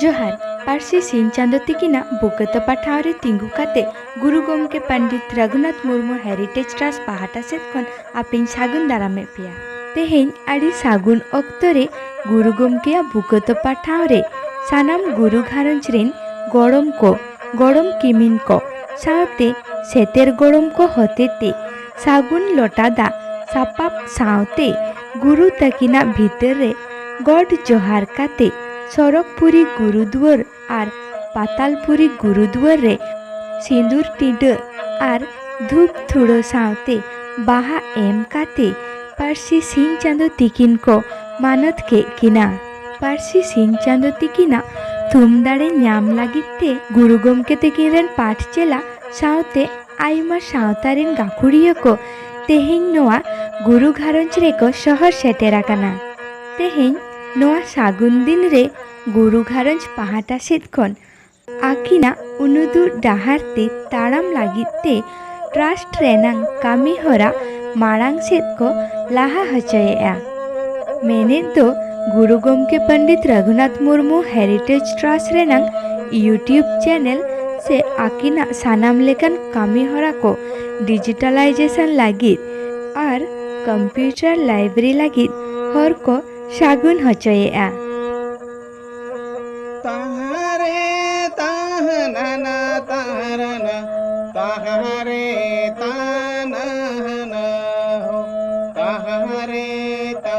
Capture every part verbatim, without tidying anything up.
ᱡᱚᱦᱟᱨ᱾ ᱯᱟᱹᱨᱥᱤ ᱥᱤᱧ ᱪᱟᱸᱫᱚ ᱛᱤᱠᱤᱱᱟᱜ ᱵᱩᱠᱟᱹ ᱛᱚᱯᱟ ᱴᱷᱟᱶ ᱨᱮ ᱛᱤᱸᱜᱩ ᱠᱟᱛᱮ ᱜᱩᱨᱩ ᱜᱚᱢᱠᱮ ᱯᱚᱱᱰᱤᱛ ᱨᱚᱜᱷᱩᱱᱟᱛᱷ ᱢᱩᱨᱢᱩ ᱦᱮᱨᱤᱴᱮᱡᱽ ᱴᱨᱟᱥᱴ ᱯᱟᱦᱴᱟ ᱥᱮᱫ ᱠᱷᱚᱱ ᱟᱯᱮᱧ ᱥᱟᱹᱜᱩᱱ ᱫᱟᱨᱟᱢᱮᱫ ᱯᱮᱭᱟ᱾ ᱛᱮᱦᱮᱧ ᱟᱹᱰᱤ ᱥᱟᱹᱜᱩᱱ ᱚᱠᱛᱚ ᱨᱮ ᱜᱩᱨᱩ ᱜᱚᱢᱠᱮᱭᱟᱜ ᱵᱩᱠᱟᱹ ᱛᱚᱯᱟ ᱴᱷᱟᱶ ᱨᱮ ᱥᱟᱱᱟᱢ ᱜᱩᱨᱩ ᱜᱷᱟᱨᱚᱸᱡᱽ ᱨᱮᱱ ᱜᱚᱲᱚᱢ ᱠᱚ, ᱜᱚᱲᱚᱢ ᱠᱤᱢᱤᱱ ᱠᱚ ᱥᱟᱶᱛᱮ ᱥᱮᱛᱮᱨ ᱜᱚᱲᱚᱢ ᱠᱚ ᱦᱚᱛᱮᱛᱮ ᱥᱟᱹᱜᱩᱱ ᱞᱚᱴᱟ ᱫᱟᱜ ᱥᱟᱯᱟᱵ ᱥᱟᱶᱛᱮ ᱜᱩᱨᱩ ᱛᱟᱹᱠᱤᱱᱟᱜ ᱵᱷᱤᱛᱟᱹᱨ ᱨᱮ ᱜᱚᱰ ᱡᱚᱦᱟᱨ ᱠᱟᱛᱮ ᱥᱚᱨᱚᱜᱽᱯᱩᱨᱤ ᱜᱩᱨᱩᱫᱩᱣᱟᱹᱨ ᱟᱨ ᱯᱟᱛᱟᱞᱯᱩᱨᱤ ᱜᱩᱨᱩᱫᱩᱣᱟᱹᱨ ᱨᱮ ᱥᱤᱸᱫᱩᱨ ᱴᱤᱰᱟᱹᱜ ᱟᱨ ᱫᱷᱩᱯ ᱛᱷᱩᱲᱟᱹ ᱥᱟᱶᱛᱮ ᱵᱟᱦᱟ ᱮᱢ ᱠᱟᱛᱮ ᱯᱟᱹᱨᱥᱤ ᱥᱤᱧ ᱪᱟᱸᱫᱚ ᱛᱤᱠᱤᱱ ᱠᱚ ᱢᱟᱱᱚᱛ ᱠᱮᱫ ᱠᱤᱱᱟ᱾ ᱯᱟᱹᱨᱥᱤ ᱥᱤᱧ ᱪᱟᱸᱫᱚ ᱛᱤᱠᱤᱱᱟᱜ ᱛᱷᱩᱢ ᱫᱟᱲᱮ ᱧᱟᱢ ᱞᱟᱹᱜᱤᱫ ᱛᱮ ᱜᱩᱨᱩ ᱜᱚᱢᱠᱮ ᱛᱤᱠᱤᱱ ᱨᱮᱱ ᱯᱟᱴᱷ ᱪᱮᱞᱟ ᱥᱟᱶᱛᱮ ᱟᱭᱢᱟ ᱥᱟᱶᱛᱟ ᱨᱮᱱ ᱜᱟᱹᱠᱷᱩᱲᱤᱭᱟᱹ ᱠᱚ ᱛᱮᱦᱮᱧ ᱱᱚᱣᱟ ᱜᱩᱨᱩ ᱜᱷᱟᱨᱚᱸᱡᱽ ᱨᱮᱠᱚ ᱥᱚᱦᱚᱨ ᱥᱮᱴᱮᱨ ᱟᱠᱟᱱᱟ᱾ ᱛᱮᱦᱮᱧ ᱱᱚᱣᱟ ᱥᱟᱹᱜᱩᱱ ᱫᱤᱱ ᱨᱮ ᱜᱩᱨᱩ ᱜᱷᱟᱨᱚᱸᱡᱽ ᱯᱟᱦᱴᱟ ᱥᱮᱫ ᱠᱷᱚᱱ ᱟᱹᱠᱤᱱᱟᱜ ᱩᱱᱩᱫᱩᱜ ᱰᱟᱦᱟᱨ ᱛᱮ ᱛᱟᱲᱟᱢ ᱞᱟᱹᱜᱤᱫ ᱛᱮ ᱴᱨᱟᱥᱴ ᱨᱮᱱᱟᱝ ᱠᱟᱹᱢᱤ ᱦᱚᱨᱟ ᱢᱟᱲᱟᱝ ᱥᱮᱫ ᱠᱚ ᱞᱟᱦᱟ ᱦᱚᱪᱚᱭᱮᱫᱼᱟ᱾ ᱢᱮᱱᱮᱫ ᱫᱚ ᱜᱩᱨᱩ ᱜᱚᱢᱠᱮ ᱯᱚᱱᱰᱤᱛ ᱨᱚᱜᱷᱩᱱᱟᱛᱷ ᱢᱩᱨᱢᱩ ᱦᱮᱨᱤᱴᱮᱡᱽ ᱴᱨᱟᱥᱴ ᱨᱮᱱᱟᱝ YouTube ᱪᱮᱱᱮᱞ ᱥᱮ ᱟᱹᱠᱤᱱᱟᱜ ᱥᱟᱱᱟᱢ ᱞᱮᱠᱟᱱ ᱠᱟᱹᱢᱤ ᱦᱚᱨᱟ ᱠᱚ ᱰᱤᱡᱤᱴᱟᱞᱟᱭᱡᱮᱥᱚᱱ ᱞᱟᱹᱜᱤᱫ ᱟᱨ ᱠᱚᱢᱯᱤᱭᱩᱴᱟᱨ ᱞᱟᱭᱵᱨᱮᱨᱤ ᱞᱟᱹᱜᱤᱫ ᱦᱚᱨ ᱠᱚ ᱥᱟᱹᱜᱩᱱ ᱦᱚᱪᱚᱭᱮᱫᱼᱟ᱾ ᱛᱟᱦᱟᱨᱮ ᱛᱟᱦᱟᱱᱟᱱᱟ ᱛᱟᱦᱟᱨᱟᱱᱟ, ᱛᱟᱦᱟᱨᱮ ᱛᱟᱱᱟᱦᱟᱱᱟ ᱦᱳ, ᱛᱟᱦᱟᱨᱮ ᱛᱟ,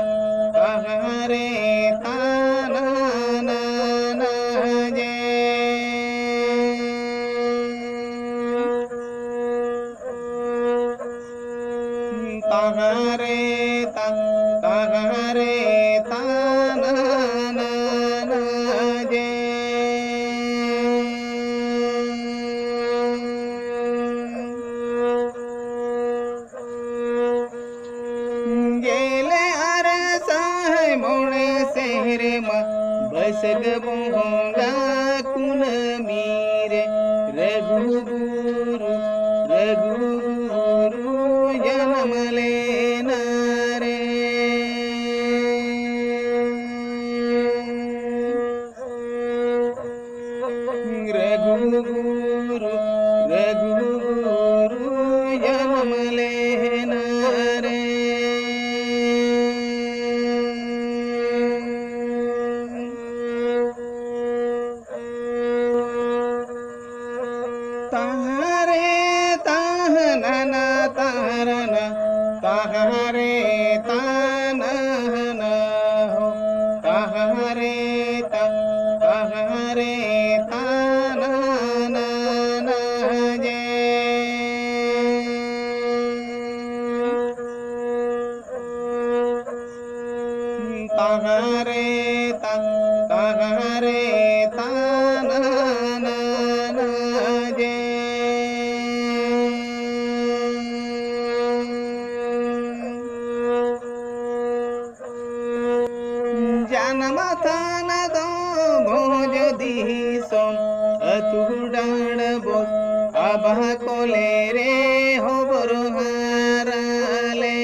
ᱛᱟᱦᱟᱨᱮ ᱛᱟᱱᱟᱱᱟᱱᱟ ᱡᱮ᱾ ᱛᱟᱦᱟᱨᱮ ᱛᱟ, ᱛᱟᱦᱟᱨᱮ ᱛᱟᱱᱟᱱᱟᱱᱟ ᱡᱮ᱾ ᱜᱮᱞ ᱟᱨᱮ ᱥᱟᱭ ᱢᱚᱬᱮ ᱥᱮᱨᱢᱟ ᱵᱟᱹᱭᱥᱟᱹᱠᱷ ᱵᱚᱸᱜᱟ ᱠᱩᱱᱟᱹᱢᱤ ᱨᱮ ᱨᱟᱹᱜᱷᱩ ᱜᱩᱨᱩ, ᱨᱟᱹᱜᱷᱩ ᱜᱩᱨᱩ ᱡᱟᱱᱟᱢ ᱞᱮᱱᱟ ᱨᱮ᱾ ᱨᱟᱹᱜᱷᱩ ᱜᱩᱨᱩ, ᱨᱟᱹᱜᱷᱩ ᱜᱩᱨᱩ ᱡᱟᱱᱟᱢ ᱞᱮᱱᱟ ᱨᱮ᱾ ᱛᱟᱦᱟᱸ ᱨᱮ ᱛᱟᱦᱟᱸ ᱱᱟᱱᱟ ᱛᱟᱦᱟᱸ ᱨᱟᱱᱟ, ᱛᱟᱦᱟᱸ ᱨᱮ ᱛᱟᱦᱟᱸ ᱱᱟᱦᱟᱱᱟ ᱦᱳ, ᱛᱟᱦᱟᱸ ᱨᱮ ᱛᱟ, ᱛᱟᱦᱟᱸ ᱨᱮ ᱛᱟᱦᱟᱸ ᱱᱟᱱᱟ ᱡᱮ᱾ ᱛᱟᱦᱟᱸ ᱨᱮ ᱛᱟ, ᱛᱟᱦᱟᱸ ᱨᱮ ᱛᱟ, ᱱᱟ, ᱱᱟ, ᱱᱟ, ᱡᱮ᱾ ᱡᱟᱱᱟᱢ ᱛᱷᱟᱱ ᱫᱚ ᱵᱷᱚᱸᱡᱽ ᱫᱤᱥᱚᱢ, ᱟᱹᱛᱩ ᱰᱟᱸᱰᱵᱳᱥ, ᱟᱵᱟ ᱠᱚᱞᱮ ᱨᱮ ᱦᱚᱵᱚᱨ ᱦᱟᱨᱟ ᱞᱮ᱾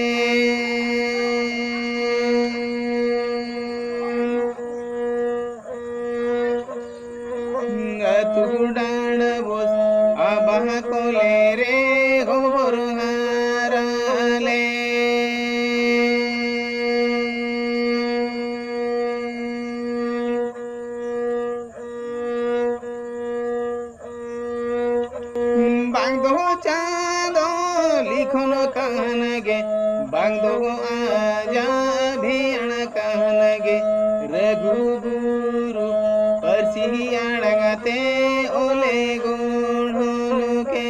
ᱟᱹᱛᱩ ᱰᱟᱸᱰᱵᱳᱥ, ᱟᱵᱟ ᱠᱚᱞᱮ ᱨᱮ ᱦᱚᱵᱚᱨ ᱦᱟᱨᱟ ᱞᱮ᱾ ᱵᱟᱝ ᱫᱚ ᱪᱟᱸᱫᱚ ᱞᱤᱠᱷᱚᱱ ᱠᱟᱱ ᱜᱮ, ᱵᱟᱝ ᱫᱚ ᱟᱡᱟᱜ ᱵᱷᱤᱭᱟᱹᱬ ᱠᱟᱱ ᱜᱮ, ᱨᱟᱹᱜᱷᱩ ᱜᱩᱨᱩ ᱯᱟᱹᱨᱥᱤ ᱟᱲᱟᱝ ᱛᱮ ᱚᱞᱮ ᱜᱚᱲᱦᱚᱱ ᱠᱮ᱾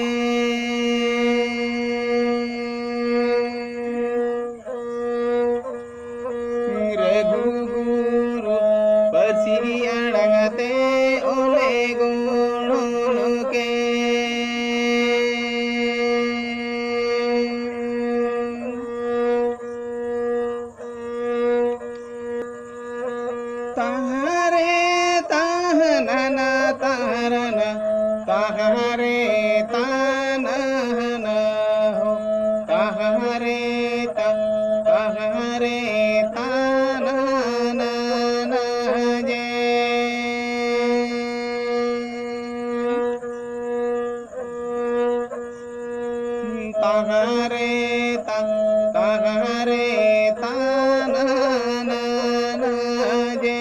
ᱨᱟᱹᱜᱷᱩ ᱜᱩᱨᱩ ᱯᱟᱹᱨᱥᱤ ᱟᱲᱟᱝ ᱛᱮ ᱚᱞᱮ ᱜᱚᱲᱦᱚᱱ ᱠᱮ᱾ ᱛᱟᱦᱟᱸ ᱨᱮ ᱛᱟᱦᱟᱸ ᱱᱟᱱᱟ ᱛᱟᱦᱟᱸ ᱨᱟᱱᱟ, ᱛᱟᱦᱟᱸ ᱨᱮ ᱛᱟᱦᱟᱸ ᱱᱟᱦᱟᱱᱟ ᱦᱳ, ᱛᱟᱦᱟᱸ ᱨᱮ ᱛᱟ, ᱛᱟᱦᱟᱸ ᱨᱮ ᱛᱟᱦᱟᱸ ᱱᱟᱱᱟ ᱡᱮ᱾ ᱛᱟᱦᱟᱨᱮ ᱛᱟ, ᱛᱟᱦᱟᱨᱮ ᱛᱟᱱᱟᱱᱟ ᱡᱮ᱾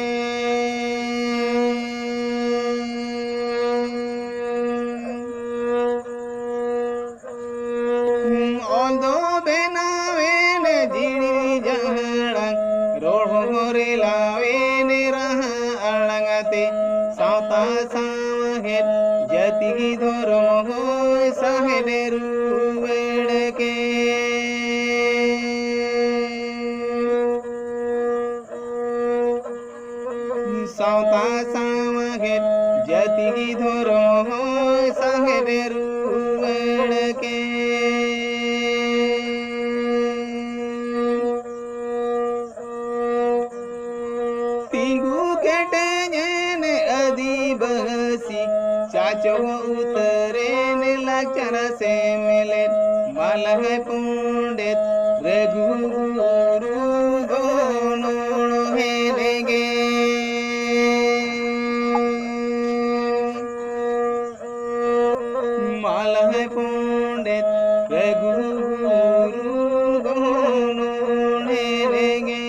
ᱚᱞ ᱫᱚ ᱵᱮᱱᱟᱣᱮᱱ ᱡᱤᱲᱤ ᱡᱟᱦᱟᱲᱟᱝ, ᱨᱚᱲ ᱦᱚᱸ ᱨᱮᱞᱟᱣᱮᱱ ᱨᱟᱦᱟ ᱟᱲᱟᱝ ᱟᱛᱮ᱾ ᱥᱟᱶᱛᱟ ᱥᱟᱶᱦᱮᱫ ᱡᱟᱹᱛᱤ ᱫᱷᱚᱨᱚᱢ ᱦᱚᱸᱭ ᱥᱟᱦᱮᱫ ᱨᱩᱣᱟᱹᱲ ᱠᱮᱫ᱾ ᱥᱟᱶᱛᱟ ᱥᱟᱶᱦᱮᱫ ᱡᱟᱹᱛᱤ ᱫᱷᱚᱨᱚᱢ ᱦᱚᱸᱭ ᱥᱟᱦᱮᱫ ᱨᱩᱣᱟᱹᱲ ᱠᱮᱫ᱾ ᱛᱤᱸᱜᱩ ᱠᱮᱴᱮᱡ ᱮᱱ ᱟᱹᱫᱤᱵᱟᱹᱥᱤ, ᱪᱟᱪᱚ ᱩᱛᱟᱹᱨ ᱮᱱ ᱞᱟᱠᱪᱟᱨ ᱥᱮᱢᱞᱮᱫ᱾ ᱢᱟᱞᱦᱮ ᱯᱚᱸᱰᱮᱛ ᱨᱟᱹᱜᱷᱩ ᱜᱩᱨᱩ ᱫᱚ ᱱᱚᱬᱦᱮ ᱞᱮᱜᱮ᱾ ᱢᱟᱞᱦᱮ ᱯᱚᱸᱰᱮᱛ ᱨᱟᱹᱜᱷᱩ ᱜᱩᱨᱩ ᱫᱚ ᱱᱚᱬᱦᱮ ᱞᱮᱜᱮ᱾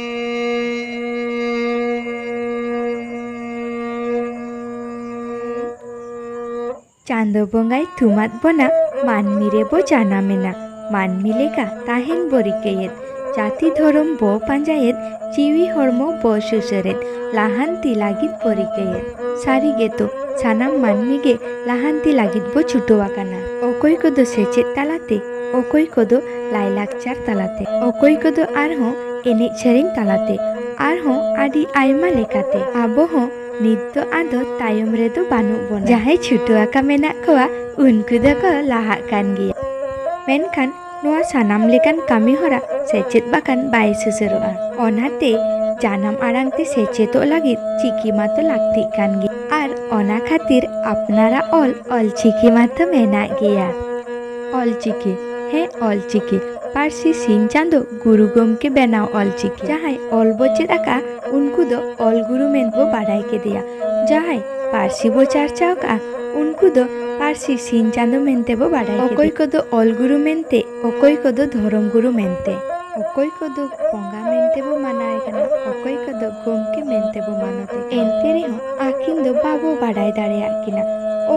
ᱪᱟᱸᱫᱚ ᱵᱚᱸᱜᱟᱭ ᱛᱷᱩᱢᱟᱫ ᱵᱚᱱᱟ, ᱢᱟᱹᱱᱢᱤ ᱨᱮᱵᱚ ᱡᱟᱱᱟᱢᱮᱱᱟ᱾ ᱢᱟᱹᱱᱢᱤ ᱞᱮᱠᱟ ᱛᱟᱦᱮᱱ ᱵᱚ ᱨᱤᱠᱟᱹᱭᱮᱫ, ᱡᱟᱹᱛᱤ ᱫᱷᱚᱨᱚᱢ ᱵᱚ ᱯᱟᱸᱡᱟᱭᱮᱫ, ᱡᱤᱣᱤ ᱦᱚᱲᱢᱚ ᱵᱚ ᱥᱩᱥᱟᱹᱨᱮᱫ, ᱞᱟᱦᱟᱱᱛᱤ ᱞᱟᱹᱜᱤᱫ ᱵᱚ ᱨᱤᱠᱟᱹᱭᱮᱫ᱾ ᱥᱟᱹᱨᱤ ᱜᱮᱛᱚ, ᱥᱟᱱᱟᱢ ᱢᱟᱹᱱᱢᱤ ᱜᱮ ᱞᱟᱦᱟᱱᱛᱤ ᱞᱟᱹᱜᱤᱫ ᱵᱚ ᱪᱷᱩᱴᱟᱹᱣ ᱟᱠᱟᱱᱟ᱾ ᱚᱠᱚᱭ ᱠᱚᱫᱚ ᱥᱮᱪᱮᱫ ᱛᱟᱞᱟᱛᱮ, ᱚᱠᱚᱭ ᱠᱚᱫᱚ ᱞᱟᱭᱞᱟᱠᱪᱟᱨ ᱛᱟᱞᱟᱛᱮ, ᱚᱠᱚᱭ ᱠᱚᱫᱚ ᱟᱨᱦᱚᱸ ᱮᱱᱮᱡ ᱥᱮᱨᱮᱧ ᱛᱟᱞᱟᱛᱮ, ᱟᱨᱦᱚᱸ ᱟᱹᱰᱤ ᱟᱭᱢᱟ ᱞᱮᱠᱟᱛᱮ᱾ ᱟᱵᱚ ᱦᱚᱸ ᱱᱤᱛ ᱫᱚ ᱟᱫᱚ ᱛᱟᱭᱚᱢ ᱨᱮᱫᱚ ᱵᱟᱹᱱᱩᱜ ᱵᱚᱱᱟ᱾ ᱡᱟᱦᱟᱸᱭ ᱪᱷᱩᱴᱟᱹᱣ ᱟᱠᱟ ᱢᱮᱱᱟᱜ ᱠᱚᱣᱟ, ᱩᱱᱠᱩ ᱫᱚᱠᱚ ᱞᱟᱦᱟᱜ ᱠᱟᱱ ᱜᱮᱭᱟ᱾ ᱢᱮᱱᱠᱷᱟᱱ ᱱᱚᱣᱟ ᱥᱟᱱᱟᱢ ᱞᱮᱠᱟᱱ ᱠᱟᱹᱢᱤ ᱦᱚᱨᱟ ᱥᱮᱪᱮᱫ ᱵᱟᱠᱷᱟᱱ ᱵᱟᱭ ᱥᱩᱥᱟᱹᱨᱚᱜᱼᱟ᱾ ᱚᱱᱟᱛᱮ ᱡᱟᱱᱟᱢ ᱟᱲᱟᱝ ᱛᱮ ᱥᱮᱪᱮᱫᱚᱜ ᱞᱟᱹᱜᱤᱫ ᱪᱤᱠᱤ ᱢᱟᱛᱚ ᱞᱟᱹᱠᱛᱤᱜ ᱠᱟᱱ ᱜᱮ, ᱟᱨ ᱚᱱᱟ ᱠᱷᱟᱹᱛᱤᱨ ᱟᱯᱱᱟᱨᱟᱜ ᱚᱞ, ᱚᱞᱪᱤᱠᱤ ᱢᱟᱛᱚ ᱢᱮᱱᱟᱜ ᱜᱮᱭᱟ᱾ ᱚᱞᱪᱤᱠᱤ, ᱦᱮᱸ, ᱚᱞᱪᱤᱠᱤ, ᱯᱟᱹᱨᱥᱤ ᱥᱤᱧ ᱪᱟᱸᱫᱚ ᱜᱩᱨᱩ ᱜᱚᱢᱠᱮ ᱵᱮᱱᱟᱣ ᱚᱞᱪᱤᱠᱤ᱾ ᱡᱟᱦᱟᱸᱭ ᱚᱞ ᱵᱚ ᱪᱮᱫ ᱟᱠᱟᱫᱼᱟ, ᱩᱱᱠᱩ ᱫᱚ ᱚᱞ ᱜᱩᱨᱩ ᱢᱮᱱ ᱵᱚ ᱵᱟᱰᱟᱭ ᱠᱮᱫᱮᱭᱟ᱾ ᱡᱟᱦᱟᱸᱭ ᱯᱟᱹᱨᱥᱤ ᱵᱚ ᱪᱟᱨᱪᱟᱣ ᱠᱟᱜᱼᱟ, ᱩᱱᱠᱩ ᱫᱚ ᱯᱟᱹᱨᱥᱤ ᱥᱤᱧ ᱪᱟᱸᱫᱚ ᱢᱮᱱᱛᱮ ᱵᱚ ᱵᱟᱰᱟᱭ ᱠᱮᱫᱮ᱾ ᱚᱠᱚᱭ ᱠᱚᱫᱚ ᱚᱞ ᱜᱩᱨᱩ ᱢᱮᱱᱛᱮ, ᱚᱠᱚᱭ ᱠᱚᱫᱚ ᱫᱷᱚᱨᱚᱢ ᱜᱩᱨᱩ ᱢᱮᱱᱛᱮ, ᱚᱠᱚᱭ ᱠᱚᱫᱚ ᱵᱚᱸᱜᱟ ᱢᱮᱱᱛᱮ ᱵᱚ ᱢᱟᱱᱟᱣᱮ ᱠᱟᱱᱟ, ᱚᱠᱚᱭ ᱠᱚᱫᱚ ᱜᱚᱢᱠᱮ ᱢᱮᱱᱛᱮ ᱵᱚ ᱢᱟᱱᱚᱛᱮ ᱠᱟᱱᱟ᱾ ᱮᱱᱛᱮ ᱨᱮᱦᱚᱸ ᱟᱹᱠᱤᱱ ᱫᱚ ᱵᱟᱵᱚ ᱵᱟᱰᱟᱭ ᱫᱟᱲᱮᱭᱟᱜ ᱠᱤᱱᱟ᱾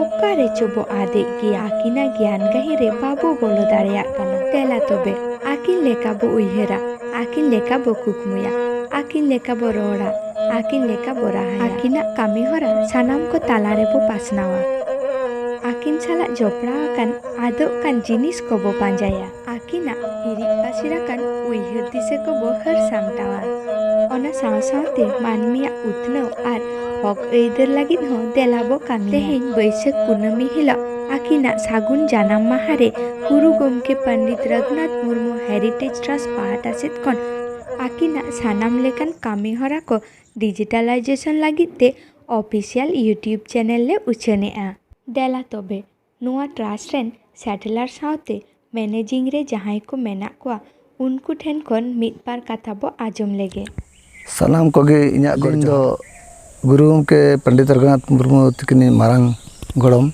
ᱚᱠᱟ ᱨᱮᱪᱚ ᱵᱚ ᱟᱫᱮᱜ ᱜᱮᱭᱟ, ᱟᱹᱠᱤᱱᱟᱜ ᱜᱮᱭᱟᱱ ᱜᱟᱹᱦᱤᱨ ᱨᱮ ᱵᱟᱵᱚ ᱵᱚᱞᱚ ᱫᱟᱲᱮᱭᱟᱜ ᱠᱟᱱᱟ᱾ ᱫᱮᱞᱟ ᱛᱚᱵᱮ, ᱟᱹᱠᱤᱱ ᱞᱮᱠᱟ ᱵᱚ ᱩᱭᱦᱟᱹᱨᱟ, ᱟᱹᱠᱤᱱ ᱞᱮᱠᱟ ᱵᱚ ᱠᱩᱠᱢᱩᱭᱟ, ᱟᱹᱠᱤᱱ ᱞᱮᱠᱟ ᱵᱚ ᱨᱚᱲᱟ, ᱟᱹᱠᱤᱱ ᱞᱮᱠᱟ ᱵᱚ ᱨᱟᱦᱟᱭᱟ᱾ ᱟᱹᱠᱤᱱᱟᱜ ᱠᱟᱹᱢᱤ ᱦᱚᱨᱟ ᱥᱟᱱᱟᱢ ᱠᱚ ᱛᱟᱞᱟ ᱨᱮᱵᱚ ᱯᱟᱥᱱᱟᱣᱟ᱾ ᱟᱹᱠᱤᱱ ᱥᱟᱞᱟᱜ ᱡᱚᱯᱲᱟᱣ ᱟᱠᱟᱱ ᱟᱫᱚᱜ ᱠᱟᱱ ᱡᱤᱱᱤᱥ ᱠᱚᱵᱚ ᱯᱟᱸᱡᱟᱭᱟ᱾ ᱟᱹᱠᱤᱱᱟᱜ ᱦᱤᱨᱤᱡ ᱯᱟᱹᱥᱤᱨ ᱟᱠᱟᱱ ᱩᱭᱦᱟᱹᱨ ᱫᱤᱥᱟᱹ ᱠᱚᱵᱚ ᱦᱟᱹᱨ ᱥᱟᱢᱴᱟᱣᱟ᱾ ᱚᱱᱟ ᱥᱟᱶ ᱥᱟᱶᱛᱮ ᱢᱟᱹᱱᱢᱤᱭᱟᱜ ᱩᱛᱱᱟᱹᱣ ᱟᱨ ᱦᱚᱠ ᱟᱹᱭᱫᱟᱹᱨ ᱞᱟᱹᱜᱤᱫ ᱦᱚᱸ ᱫᱮᱞᱟ ᱵᱚ ᱠᱟᱹᱢᱤᱭᱟ᱾ ᱛᱮᱦᱮᱧ ᱵᱟᱹᱭᱥᱟᱹᱠᱷ ᱠᱩᱱᱟᱹᱢᱤ ᱦᱤᱞᱳᱜ ᱟᱹᱠᱤᱱᱟᱜ ᱥᱟᱹᱜᱩᱱ ᱡᱟᱱᱟᱢ ᱢᱟᱦᱟ ᱨᱮ ᱜᱩᱨᱩ ᱜᱚᱢᱠᱮ ᱯᱚᱱᱰᱤᱛ ᱨᱚᱜᱷᱩᱱᱟᱛᱷ ᱢᱩᱨᱢᱩ ᱦᱮᱨᱤᱴᱮᱡᱽ ᱴᱨᱟᱥᱴ ᱯᱟᱦᱴᱟ ᱥᱮᱫ ᱠᱷᱚᱱ ᱟᱹᱠᱤᱱᱟᱜ ᱥᱟᱱᱟᱢ ᱞᱮᱠᱟᱱ ᱠᱟᱹᱢᱤ ᱦᱚᱨᱟ ᱠᱚ ᱰᱤᱡᱤᱴᱟᱞᱟᱭᱡᱮᱥᱚᱱ ᱞᱟᱹᱜᱤᱫ ᱛᱮ ᱚᱯᱷᱤᱥᱤᱭᱟᱞ YouTube ᱪᱮᱱᱮᱞ ᱞᱮ ᱩᱪᱷᱟᱹᱱᱮᱜᱼᱟ᱾ ᱫᱮᱞᱟ ᱛᱚᱵᱮ, ᱱᱚᱣᱟ ᱴᱨᱟᱥᱴ ᱨᱮᱱ ᱥᱮᱴᱞᱟᱨ ᱥᱟᱶᱛᱮ ᱢᱮᱱᱮᱡᱤᱝ ᱨᱮ ᱡᱟᱦᱟᱸᱭ ᱠᱚ ᱢᱮᱱᱟᱜ ᱠᱚᱣᱟ, ᱩᱱᱠᱩ ᱴᱷᱮᱱ ᱠᱷᱚᱱ ᱢᱤᱫ ᱵᱟᱨ ᱠᱟᱛᱷᱟ ᱵᱚ ᱟᱸᱡᱚᱢ ᱞᱮᱜᱮ᱾ ᱥᱟᱱᱟᱢ ᱠᱚᱜᱮ ᱤᱧᱟᱹᱜ ᱜᱚᱰ ᱤᱧ ᱫᱚ ᱜᱩᱨᱩ ᱜᱚᱢᱠᱮ ᱯᱚᱱᱰᱤᱛ ᱨᱚᱜᱷᱩᱱᱟᱛᱷ ᱢᱩᱨᱢᱩ ᱛᱤᱠᱤᱱᱤᱡ ᱢᱟᱨᱟᱝ ᱜᱚᱲᱚᱢ,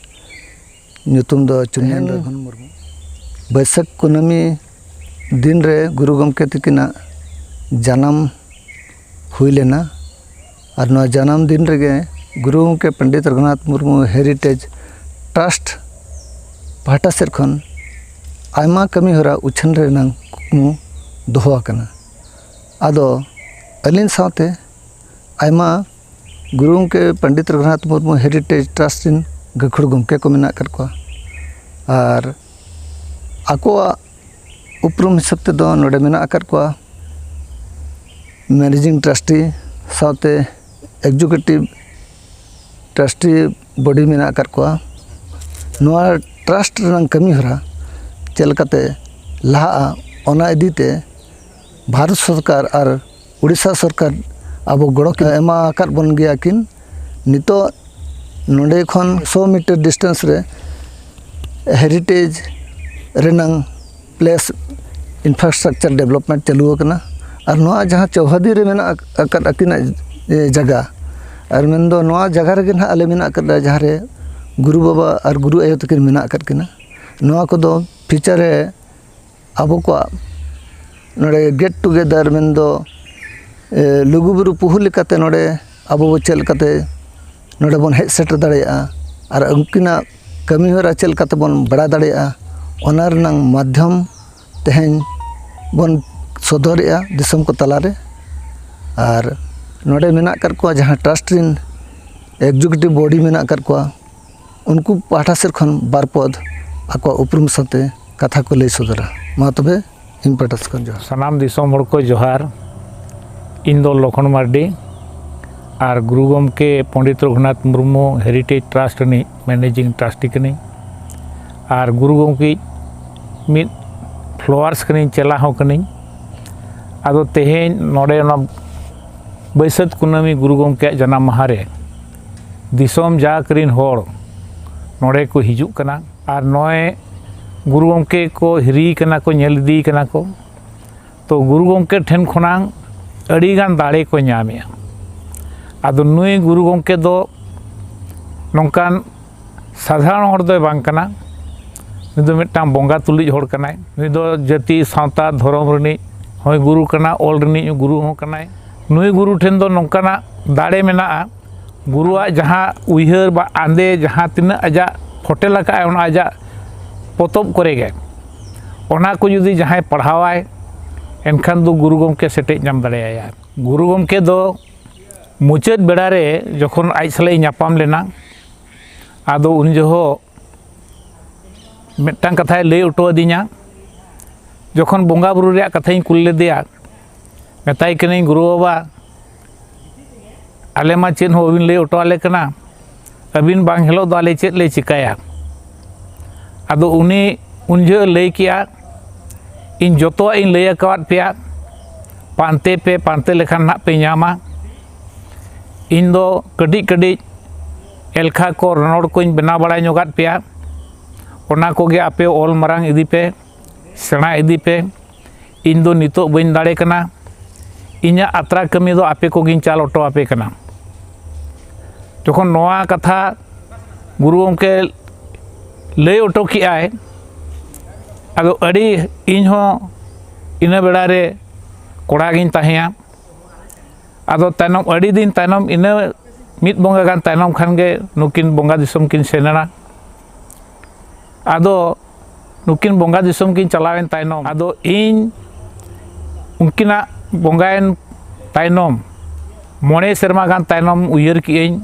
ᱧᱩᱛᱩᱢ ᱫᱚ ᱪᱩᱱᱭᱟᱹᱱ ᱛᱮᱦᱮᱧ ᱨᱚᱜᱷᱩᱱ ᱢᱩᱨᱢᱩ᱾ ᱵᱟᱹᱭᱥᱟᱹᱠᱷ ᱠᱩᱱᱟᱹᱢᱤ ᱫᱤᱱ ᱨᱮ ᱜᱩᱨᱩ ᱜᱚᱢᱠᱮ ᱛᱤᱠᱤᱱᱟᱜ ᱡᱟᱱᱟᱢ ᱦᱩᱭ ᱞᱮᱱᱟ᱾ ᱟᱨ ᱱᱚᱣᱟ ᱡᱟᱱᱟᱢ ᱫᱤᱱ ᱨᱮᱜᱮ ᱜᱩᱨᱩ ᱜᱚᱢᱠᱮ ᱯᱚᱱᱰᱤᱛ ᱨᱚᱜᱷᱩᱱᱟᱛᱷ ᱢᱩᱨᱢᱩ ᱦᱮᱨᱤᱴᱮᱡᱽ ᱴᱨᱟᱥᱴ ᱯᱟᱦᱴᱟ ᱥᱮᱫ ᱠᱷᱚᱱ ᱟᱭᱢᱟ ᱠᱟᱹᱢᱤ ᱦᱚᱨᱟ ᱩᱪᱷᱟᱹᱱ ᱨᱮᱱᱟᱜ ᱠᱩᱠᱢᱩ ᱫᱚᱦᱚ ᱟᱠᱟᱱᱟ᱾ ᱟᱫᱚ ᱟᱹᱞᱤᱧ ᱥᱟᱶᱛᱮ ᱟᱭᱢᱟ ᱜᱩᱨᱩ ᱜᱚᱢᱠᱮ ᱯᱚᱱᱰᱤᱛ ᱨᱚᱜᱷᱩᱱᱟᱛᱷ ᱢᱩᱨᱢᱩ ᱦᱮᱨᱤᱴᱮᱡᱽ ᱴᱨᱟᱥᱴ ᱨᱮᱱ ᱜᱟᱹᱠᱷᱩᱲ ᱜᱚᱢᱠᱮ ᱠᱚ ᱢᱮᱱᱟᱜ ᱟᱠᱟᱫ ᱠᱚᱣᱟ᱾ ᱟᱨ ᱟᱠᱚᱣᱟᱜ ᱩᱯᱨᱩᱢ ᱦᱤᱥᱟᱹᱵ ᱛᱮᱫᱚ ᱱᱚᱰᱮ ᱢᱮᱱᱟᱜ ᱟᱠᱟᱫ ᱠᱚᱣᱟ ᱢᱮᱱᱮᱡᱤᱝ ᱴᱨᱟᱥᱴᱤ ᱥᱟᱶᱛᱮ ᱮᱠᱡᱤᱠᱤᱭᱩᱴᱤᱵᱷ ᱴᱨᱟᱥᱴᱤ ᱵᱚᱰᱤ ᱢᱮᱱᱟᱜ ᱟᱠᱟᱫ ᱠᱚᱣᱟ᱾ ᱱᱚᱣᱟ ᱴᱨᱟᱥᱴ ᱨᱮᱱᱟᱜ ᱠᱟᱹᱢᱤ ᱦᱚᱨᱟ ᱪᱮᱫ ᱞᱮᱠᱟᱛᱮ ᱞᱟᱦᱟᱜᱼᱟ, ᱚᱱᱟ ᱤᱫᱤ ᱛᱮ ᱵᱷᱟᱨᱚᱛ ᱥᱚᱨᱠᱟᱨ ᱟᱨ ᱩᱲᱤᱥᱥᱟ ᱥᱚᱨᱠᱟᱨ ᱟᱵᱚ ᱜᱚᱲᱚ ᱠᱤᱱ ᱮᱢᱟ ᱟᱠᱟᱫ ᱵᱚᱱ ᱜᱮᱭᱟ ᱠᱤᱱ᱾ ᱱᱤᱛᱚᱜ ᱱᱚᱰᱮ ᱠᱷᱚᱱ ᱥᱚ ᱢᱤᱴᱟᱨ ᱰᱤᱥᱴᱮᱱᱥ ᱨᱮ ᱦᱮᱨᱤᱴᱮᱡᱽ ᱨᱮᱱᱟᱝ ᱯᱞᱮᱥ ᱤᱱᱯᱷᱨᱟᱥᱴᱨᱟᱠᱪᱟᱨ ᱰᱮᱵᱷᱞᱚᱯᱢᱮᱱᱴ ᱪᱟᱹᱞᱩ ᱟᱠᱟᱱᱟ᱾ ᱟᱨ ᱱᱚᱣᱟ ᱡᱟᱦᱟᱸ ᱪᱳᱣᱦᱟᱫᱤ ᱨᱮ ᱢᱮᱱᱟᱜ ᱟᱠᱟᱫ ᱟᱹᱠᱤᱱᱟᱜ, ᱮ, ᱡᱟᱭᱜᱟ, ᱟᱨ ᱢᱮᱱᱫᱚ ᱱᱚᱣᱟ ᱡᱟᱭᱜᱟ ᱨᱮᱜᱮ ᱱᱟᱦᱟᱜ ᱟᱞᱮ ᱢᱮᱱᱟᱜ ᱟᱠᱟᱫᱟ, ᱡᱟᱦᱟᱸ ᱨᱮ ᱜᱩᱨᱩ ᱵᱟᱵᱟ ᱟᱨ ᱜᱩᱨᱩ ᱟᱭᱳ ᱛᱟᱹᱠᱤᱱ ᱢᱮᱱᱟᱜ ᱟᱠᱟᱫ ᱠᱤᱱᱟ᱾ ᱱᱚᱣᱟ ᱠᱚᱫᱚ ᱯᱷᱤᱭᱩᱪᱟᱨ ᱨᱮ ᱟᱵᱚ ᱠᱚᱣᱟᱜ ᱱᱚᱰᱮ ᱜᱮᱴ ᱴᱩᱜᱮᱫᱟᱨ ᱢᱮᱱᱫᱚ, ᱮ, ᱞᱩᱜᱩᱵᱩᱨᱩ ᱯᱩᱦᱩ ᱞᱮᱠᱟᱛᱮ ᱱᱚᱰᱮ ᱟᱵᱚ ᱵᱚ ᱪᱮᱫ ᱞᱮᱠᱟᱛᱮ ᱱᱚᱰᱮ ᱵᱚᱱ ᱦᱮᱡ ᱥᱮᱴᱮᱨ ᱫᱟᱲᱮᱭᱟᱜᱼᱟ ᱟᱨ ᱩᱱᱠᱤᱱᱟᱜ ᱠᱟᱹᱢᱤᱦᱚᱨᱟ ᱪᱮᱫ ᱞᱮᱠᱟᱛᱮ ᱵᱚᱱ ᱵᱟᱲᱟᱭ ᱫᱟᱲᱮᱭᱟᱜᱼᱟ, ᱚᱱᱟ ᱨᱮᱱᱟᱝ ᱢᱟᱫᱽᱫᱷᱚᱢ ᱛᱮᱦᱮᱧ ᱵᱚᱱ ᱥᱚᱫᱚᱨᱮᱜᱼᱟ ᱫᱤᱥᱚᱢ ᱠᱚ ᱛᱟᱞᱟᱨᱮ᱾ ᱟᱨ ᱱᱚᱰᱮ ᱢᱮᱱᱟᱜ ᱟᱠᱟᱫ ᱠᱚᱣᱟ ᱡᱟᱦᱟᱸ ᱴᱨᱟᱥᱴ ᱨᱮᱱ ᱮᱠᱡᱤᱠᱤᱭᱩᱴᱤᱵᱷ ᱵᱚᱰᱤ ᱢᱮᱱᱟᱜ ᱟᱠᱟᱫ ᱠᱚᱣᱟ, ᱩᱱᱠᱩ ᱯᱟᱦᱴᱟ ᱥᱮᱫ ᱠᱷᱚᱱ ᱵᱟᱨ ᱯᱚᱫ ᱟᱠᱚᱣᱟᱜ ᱩᱯᱨᱩᱢ ᱥᱟᱶᱛᱮ ᱠᱟᱛᱷᱟ ᱠᱚ ᱞᱟᱹᱭ ᱥᱚᱫᱚᱨᱟ᱾ ᱢᱟ ᱛᱚᱵᱮ, ᱤᱧ ᱯᱟᱦᱴᱟ ᱥᱮᱫ ᱠᱷᱚᱱ ᱡᱚᱦᱟᱨ᱾ ᱥᱟᱱᱟᱢ ᱫᱤᱥᱚᱢ ᱦᱚᱲ ᱠᱚ ᱡᱚᱦᱟᱨ᱾ ᱤᱧ ᱫᱚ ᱞᱚᱠᱷᱚᱱ ᱢᱟᱨᱰᱤ ᱟᱨ ᱜᱩᱨᱩ ᱜᱚᱢᱠᱮ ᱯᱚᱱᱰᱤᱛ ᱨᱚᱜᱷᱩᱱᱟᱛᱷ ᱢᱩᱨᱢᱩ ᱦᱮᱨᱤᱴᱮᱡᱽ ᱴᱨᱟᱥᱴ ᱨᱤᱱᱤᱡ ᱢᱮᱱᱮᱡᱤᱝ ᱴᱨᱟᱥᱴᱤ ᱠᱟᱹᱱᱟᱹᱧ᱾ ᱟᱨ ᱜᱩᱨᱩ ᱜᱚᱢᱠᱮ ᱢᱤᱫ ᱯᱷᱚᱞᱳᱣᱟᱨᱥ ᱠᱟᱹᱱᱟᱹᱧ, ᱪᱮᱞᱟ ᱦᱚᱸ ᱠᱟᱹᱱᱟᱹᱧ᱾ ᱟᱫᱚ ᱛᱮᱦᱮᱧ ᱱᱚᱰᱮ ᱚᱱᱟ ᱵᱟᱹᱭᱥᱟᱹᱛ ᱠᱩᱱᱟᱹᱢᱤ ᱜᱩᱨᱩ ᱜᱚᱢᱠᱮᱭᱟᱜ ᱡᱟᱱᱟᱢ ᱢᱟᱦᱟ ᱨᱮ ᱫᱤᱥᱚᱢ ᱡᱟᱠ ᱨᱤᱱ ᱦᱚᱲ ᱱᱚᱰᱮ ᱠᱚ ᱦᱤᱡᱩᱜ ᱠᱟᱱᱟ᱾ ᱟᱨ ᱱᱚᱜᱼᱚᱭ ᱜᱩᱨᱩ ᱜᱚᱢᱠᱮ ᱠᱚ ᱦᱤᱨᱤ ᱠᱟᱱᱟ ᱠᱚ, ᱧᱮᱞ ᱤᱫᱤ ᱠᱟᱱᱟ ᱠᱚ᱾ ᱛᱚ ᱜᱩᱨᱩ ᱜᱚᱢᱠᱮ ᱴᱷᱮᱱ ᱠᱷᱚᱱᱟᱝ ᱟᱹᱰᱤᱜᱟᱱ ᱫᱟᱲᱮ ᱠᱚ ᱧᱟᱢᱮᱜᱼᱟ᱾ ᱟᱫᱚ ᱱᱩᱭ ᱜᱩᱨᱩ ᱜᱚᱢᱠᱮ ᱫᱚ ᱱᱚᱝᱠᱟᱱ ᱥᱟᱫᱷᱟᱨᱚᱱ ᱦᱚᱲ ᱫᱚᱭ ᱵᱟᱝ ᱠᱟᱱᱟ᱾ ᱱᱩᱭ ᱫᱚ ᱢᱤᱫᱴᱟᱝ ᱵᱚᱸᱜᱟ ᱛᱩᱞᱩᱡ ᱦᱚᱲ ᱠᱟᱱᱟᱭ᱾ ᱱᱩᱭ ᱫᱚ ᱡᱟᱹᱛᱤ, ᱥᱟᱶᱛᱟ, ᱫᱷᱚᱨᱚᱢ ᱨᱤᱱᱤᱡ ᱦᱚᱸᱭ ᱜᱩᱨᱩ ᱠᱟᱱᱟ, ᱚᱞ ᱨᱤᱱᱤᱡ ᱜᱩᱨᱩ ᱦᱚᱸ ᱠᱟᱱᱟᱭ᱾ ᱱᱩᱭ ᱜᱩᱨᱩ ᱴᱷᱮᱱ ᱫᱚ ᱱᱚᱝᱠᱟᱱᱟᱜ ᱫᱟᱲᱮ ᱢᱮᱱᱟᱜᱼᱟ, ᱜᱩᱨᱩᱣᱟᱜ ᱡᱟᱦᱟᱸ ᱩᱭᱦᱟᱹᱨ ᱵᱟ ᱟᱸᱫᱮ ᱡᱟᱦᱟᱸ ᱛᱤᱱᱟᱹᱜ ᱟᱡᱟᱜ ᱯᱷᱚᱴᱮᱞ ᱟᱠᱟᱫᱼᱟᱭ ᱚᱱᱟ ᱟᱡᱟᱜ ᱯᱚᱛᱚᱵ ᱠᱚᱨᱮ ᱜᱮ, ᱚᱱᱟ ᱠᱚ ᱡᱩᱫᱤ ᱡᱟᱦᱟᱸᱭ ᱯᱟᱲᱦᱟᱣᱟᱭ, ᱮᱱᱠᱷᱟᱱ ᱫᱚ ᱜᱩᱨᱩ ᱜᱚᱢᱠᱮ ᱥᱮᱴᱮᱡ ᱧᱟᱢ ᱫᱟᱲᱮᱭᱟᱭᱟ᱾ ᱜᱩᱨᱩ ᱜᱚᱢᱠᱮ ᱫᱚ ᱢᱩᱪᱟᱹᱫ ᱵᱮᱲᱟ ᱨᱮ ᱡᱚᱠᱷᱚᱱ ᱟᱡ ᱥᱟᱞᱟᱜ ᱤᱧ ᱧᱟᱯᱟᱢ ᱞᱮᱱᱟ, ᱟᱫᱚ ᱩᱱ ᱡᱚᱦᱚᱜ ᱢᱤᱫᱴᱟᱝ ᱠᱟᱛᱷᱟᱭ ᱞᱟᱹᱭ ᱦᱚᱴᱚ ᱟᱹᱫᱤᱧᱟ᱾ ᱡᱚᱠᱷᱚᱱ ᱵᱚᱸᱜᱟ ᱵᱩᱨᱩ ᱨᱮᱭᱟᱜ ᱠᱟᱛᱷᱟᱧ ᱠᱩᱞ ᱞᱮᱫᱮᱭᱟ, ᱢᱮᱛᱟᱭ ᱠᱟᱹᱱᱟᱹᱧ, "ᱜᱩᱨᱩ ᱵᱟᱵᱟ, ᱟᱞᱮ ᱢᱟ ᱪᱮᱫ ᱦᱚᱸ ᱵᱟᱹᱵᱤᱱ ᱞᱟᱹᱭ ᱦᱚᱴᱚ ᱟᱞᱮ ᱠᱟᱱᱟ, ᱟᱹᱵᱤᱱ ᱵᱟᱝ ᱦᱤᱞᱳᱜ ᱫᱚ ᱟᱞᱮ ᱪᱮᱫ ᱞᱮ ᱪᱤᱠᱟᱹᱭᱟ?" ᱟᱫᱚ ᱩᱱᱤ ᱩᱱ ᱡᱚᱦᱚᱜ ᱞᱟᱹᱭ ᱠᱮᱜᱼᱟ, "ᱤᱧ ᱡᱚᱛᱚᱣᱟᱜ ᱤᱧ ᱞᱟᱹᱭ ᱟᱠᱟᱣᱟᱫ ᱯᱮᱭᱟ, ᱯᱟᱱᱛᱮ ᱯᱮ, ᱯᱟᱱᱛᱮ ᱞᱮᱠᱷᱟᱱ ᱱᱟᱦᱟᱜ ᱯᱮ ᱧᱟᱢᱟ᱾ ᱤᱧ ᱫᱚ ᱠᱟᱹᱴᱤᱡ ᱠᱟᱹᱴᱤᱡ ᱮᱞᱠᱷᱟ ᱠᱚ, ᱨᱚᱱᱚᱲ ᱠᱚᱧ ᱵᱮᱱᱟᱣ ᱵᱟᱲᱟ ᱧᱚᱜᱟᱫ ᱯᱮᱭᱟ, ᱚᱱᱟ ᱠᱚᱜᱮ ᱟᱯᱮ ᱚᱞ ᱢᱟᱨᱟᱝ ᱤᱫᱤ ᱯᱮ, ᱥᱮᱬᱟ ᱤᱫᱤ ᱯᱮ᱾ ᱤᱧ ᱫᱚ ᱱᱤᱛᱚᱜ ᱵᱟᱹᱧ ᱫᱟᱲᱮ ᱠᱟᱱᱟ, ᱤᱧᱟᱹᱜ ᱟᱛᱨᱟ ᱠᱟᱹᱢᱤ ᱫᱚ ᱟᱯᱮ ᱠᱚᱜᱮᱧ ᱪᱟᱞ ᱦᱚᱴᱚ ᱟᱯᱮ ᱠᱟᱱᱟ᱾" ᱡᱚᱠᱷᱚᱱ ᱱᱚᱣᱟ ᱠᱟᱛᱷᱟ ᱜᱩᱨᱩ ᱜᱚᱢᱠᱮ ᱞᱟᱹᱭ ᱦᱚᱴᱚ ᱠᱮᱜᱼᱟᱭ᱾ ᱟᱫᱚ ᱟᱹᱰᱤ, ᱤᱧ ᱦᱚᱸ ᱤᱱᱟᱹ ᱵᱮᱲᱟ ᱨᱮ ᱠᱚᱲᱟ ᱜᱤᱧ ᱛᱟᱦᱮᱸᱭᱟ᱾ ᱟᱫᱚ ᱛᱟᱭᱱᱚᱢ, ᱟᱹᱰᱤ ᱫᱤᱱ ᱛᱟᱭᱱᱚᱢ, ᱤᱱᱟᱹ ᱢᱤᱫ ᱵᱚᱸᱜᱟ ᱜᱟᱱ ᱛᱟᱭᱱᱚᱢ ᱠᱷᱟᱱ ᱜᱮ ᱱᱩᱠᱤᱱ ᱵᱚᱸᱜᱟ ᱫᱤᱥᱚᱢ ᱠᱤᱱ ᱥᱮᱱ ᱮᱱᱟ᱾ ᱟᱫᱚ ᱱᱩᱠᱤᱱ ᱵᱚᱸᱜᱟ ᱫᱤᱥᱚᱢ ᱠᱤᱱ ᱪᱟᱞᱟᱣᱮᱱ ᱛᱟᱭᱱᱚᱢ, ᱟᱫᱚ ᱤᱧ ᱩᱱᱠᱤᱱᱟᱜ ᱵᱚᱸᱜᱟᱭᱮᱱ ᱛᱟᱭᱱᱚᱢ, ᱢᱚᱬᱮ ᱥᱮᱨᱢᱟ ᱜᱟᱱ ᱛᱟᱭᱱᱚᱢ ᱩᱭᱦᱟᱹᱨ ᱠᱮᱜᱼᱟᱹᱧ,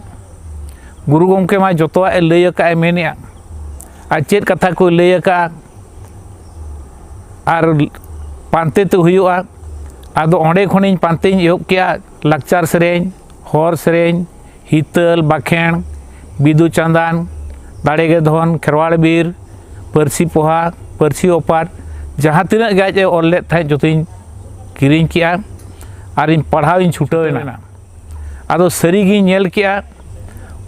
ᱜᱩᱨᱩ ᱜᱚᱢᱠᱮ ᱢᱟ ᱡᱚᱛᱚᱣᱟᱜ ᱮ ᱞᱟᱹᱭ ᱟᱠᱟᱫ ᱮ ᱢᱮᱱᱮᱜᱼᱟ, ᱟᱨ ᱪᱮᱫ ᱠᱟᱛᱷᱟ ᱠᱚ ᱞᱟᱹᱭ ᱟᱠᱟᱫᱼᱟ, ᱟᱨ ᱯᱟᱱᱛᱮ ᱛᱮ ᱦᱩᱭᱩᱜᱼᱟ᱾ ᱟᱫᱚ ᱚᱸᱰᱮ ᱠᱷᱚᱱᱤᱧ ᱯᱟᱱᱛᱮᱧ ᱮᱦᱚᱵ ᱠᱮᱜᱼᱟ, ᱞᱟᱠᱪᱟᱨ ᱥᱮᱨᱮᱧ, ᱦᱚᱨ ᱥᱮᱨᱮᱧ, ᱦᱤᱛᱟᱹᱞ, ᱵᱟᱠᱷᱮᱬ, ᱵᱤᱫᱩ ᱪᱟᱸᱫᱟᱱ, ᱫᱟᱲᱮ ᱜᱮ ᱫᱷᱚᱱ, ᱠᱷᱮᱨᱣᱟᱲ ᱵᱤᱨ, ᱯᱟᱹᱨᱥᱤ ᱯᱚᱦᱟ, ᱯᱟᱹᱨᱥᱤ ᱚᱯᱟᱨ, ᱡᱟᱦᱟᱸ ᱛᱤᱱᱟᱹᱜ ᱜᱮ ᱟᱡ ᱮ ᱚᱞ ᱞᱮᱫ ᱛᱟᱦᱮᱸᱫ, ᱡᱚᱛᱚᱧ ᱠᱤᱨᱤᱧ ᱠᱮᱜᱼᱟ ᱟᱨᱤᱧ ᱯᱟᱲᱦᱟᱣ ᱤᱧ ᱪᱷᱩᱴᱟᱹᱣ ᱮᱱᱟ᱾ ᱟᱫᱚ ᱥᱟᱹᱨᱤᱜᱤᱧ ᱧᱮᱞ ᱠᱮᱜᱼᱟ,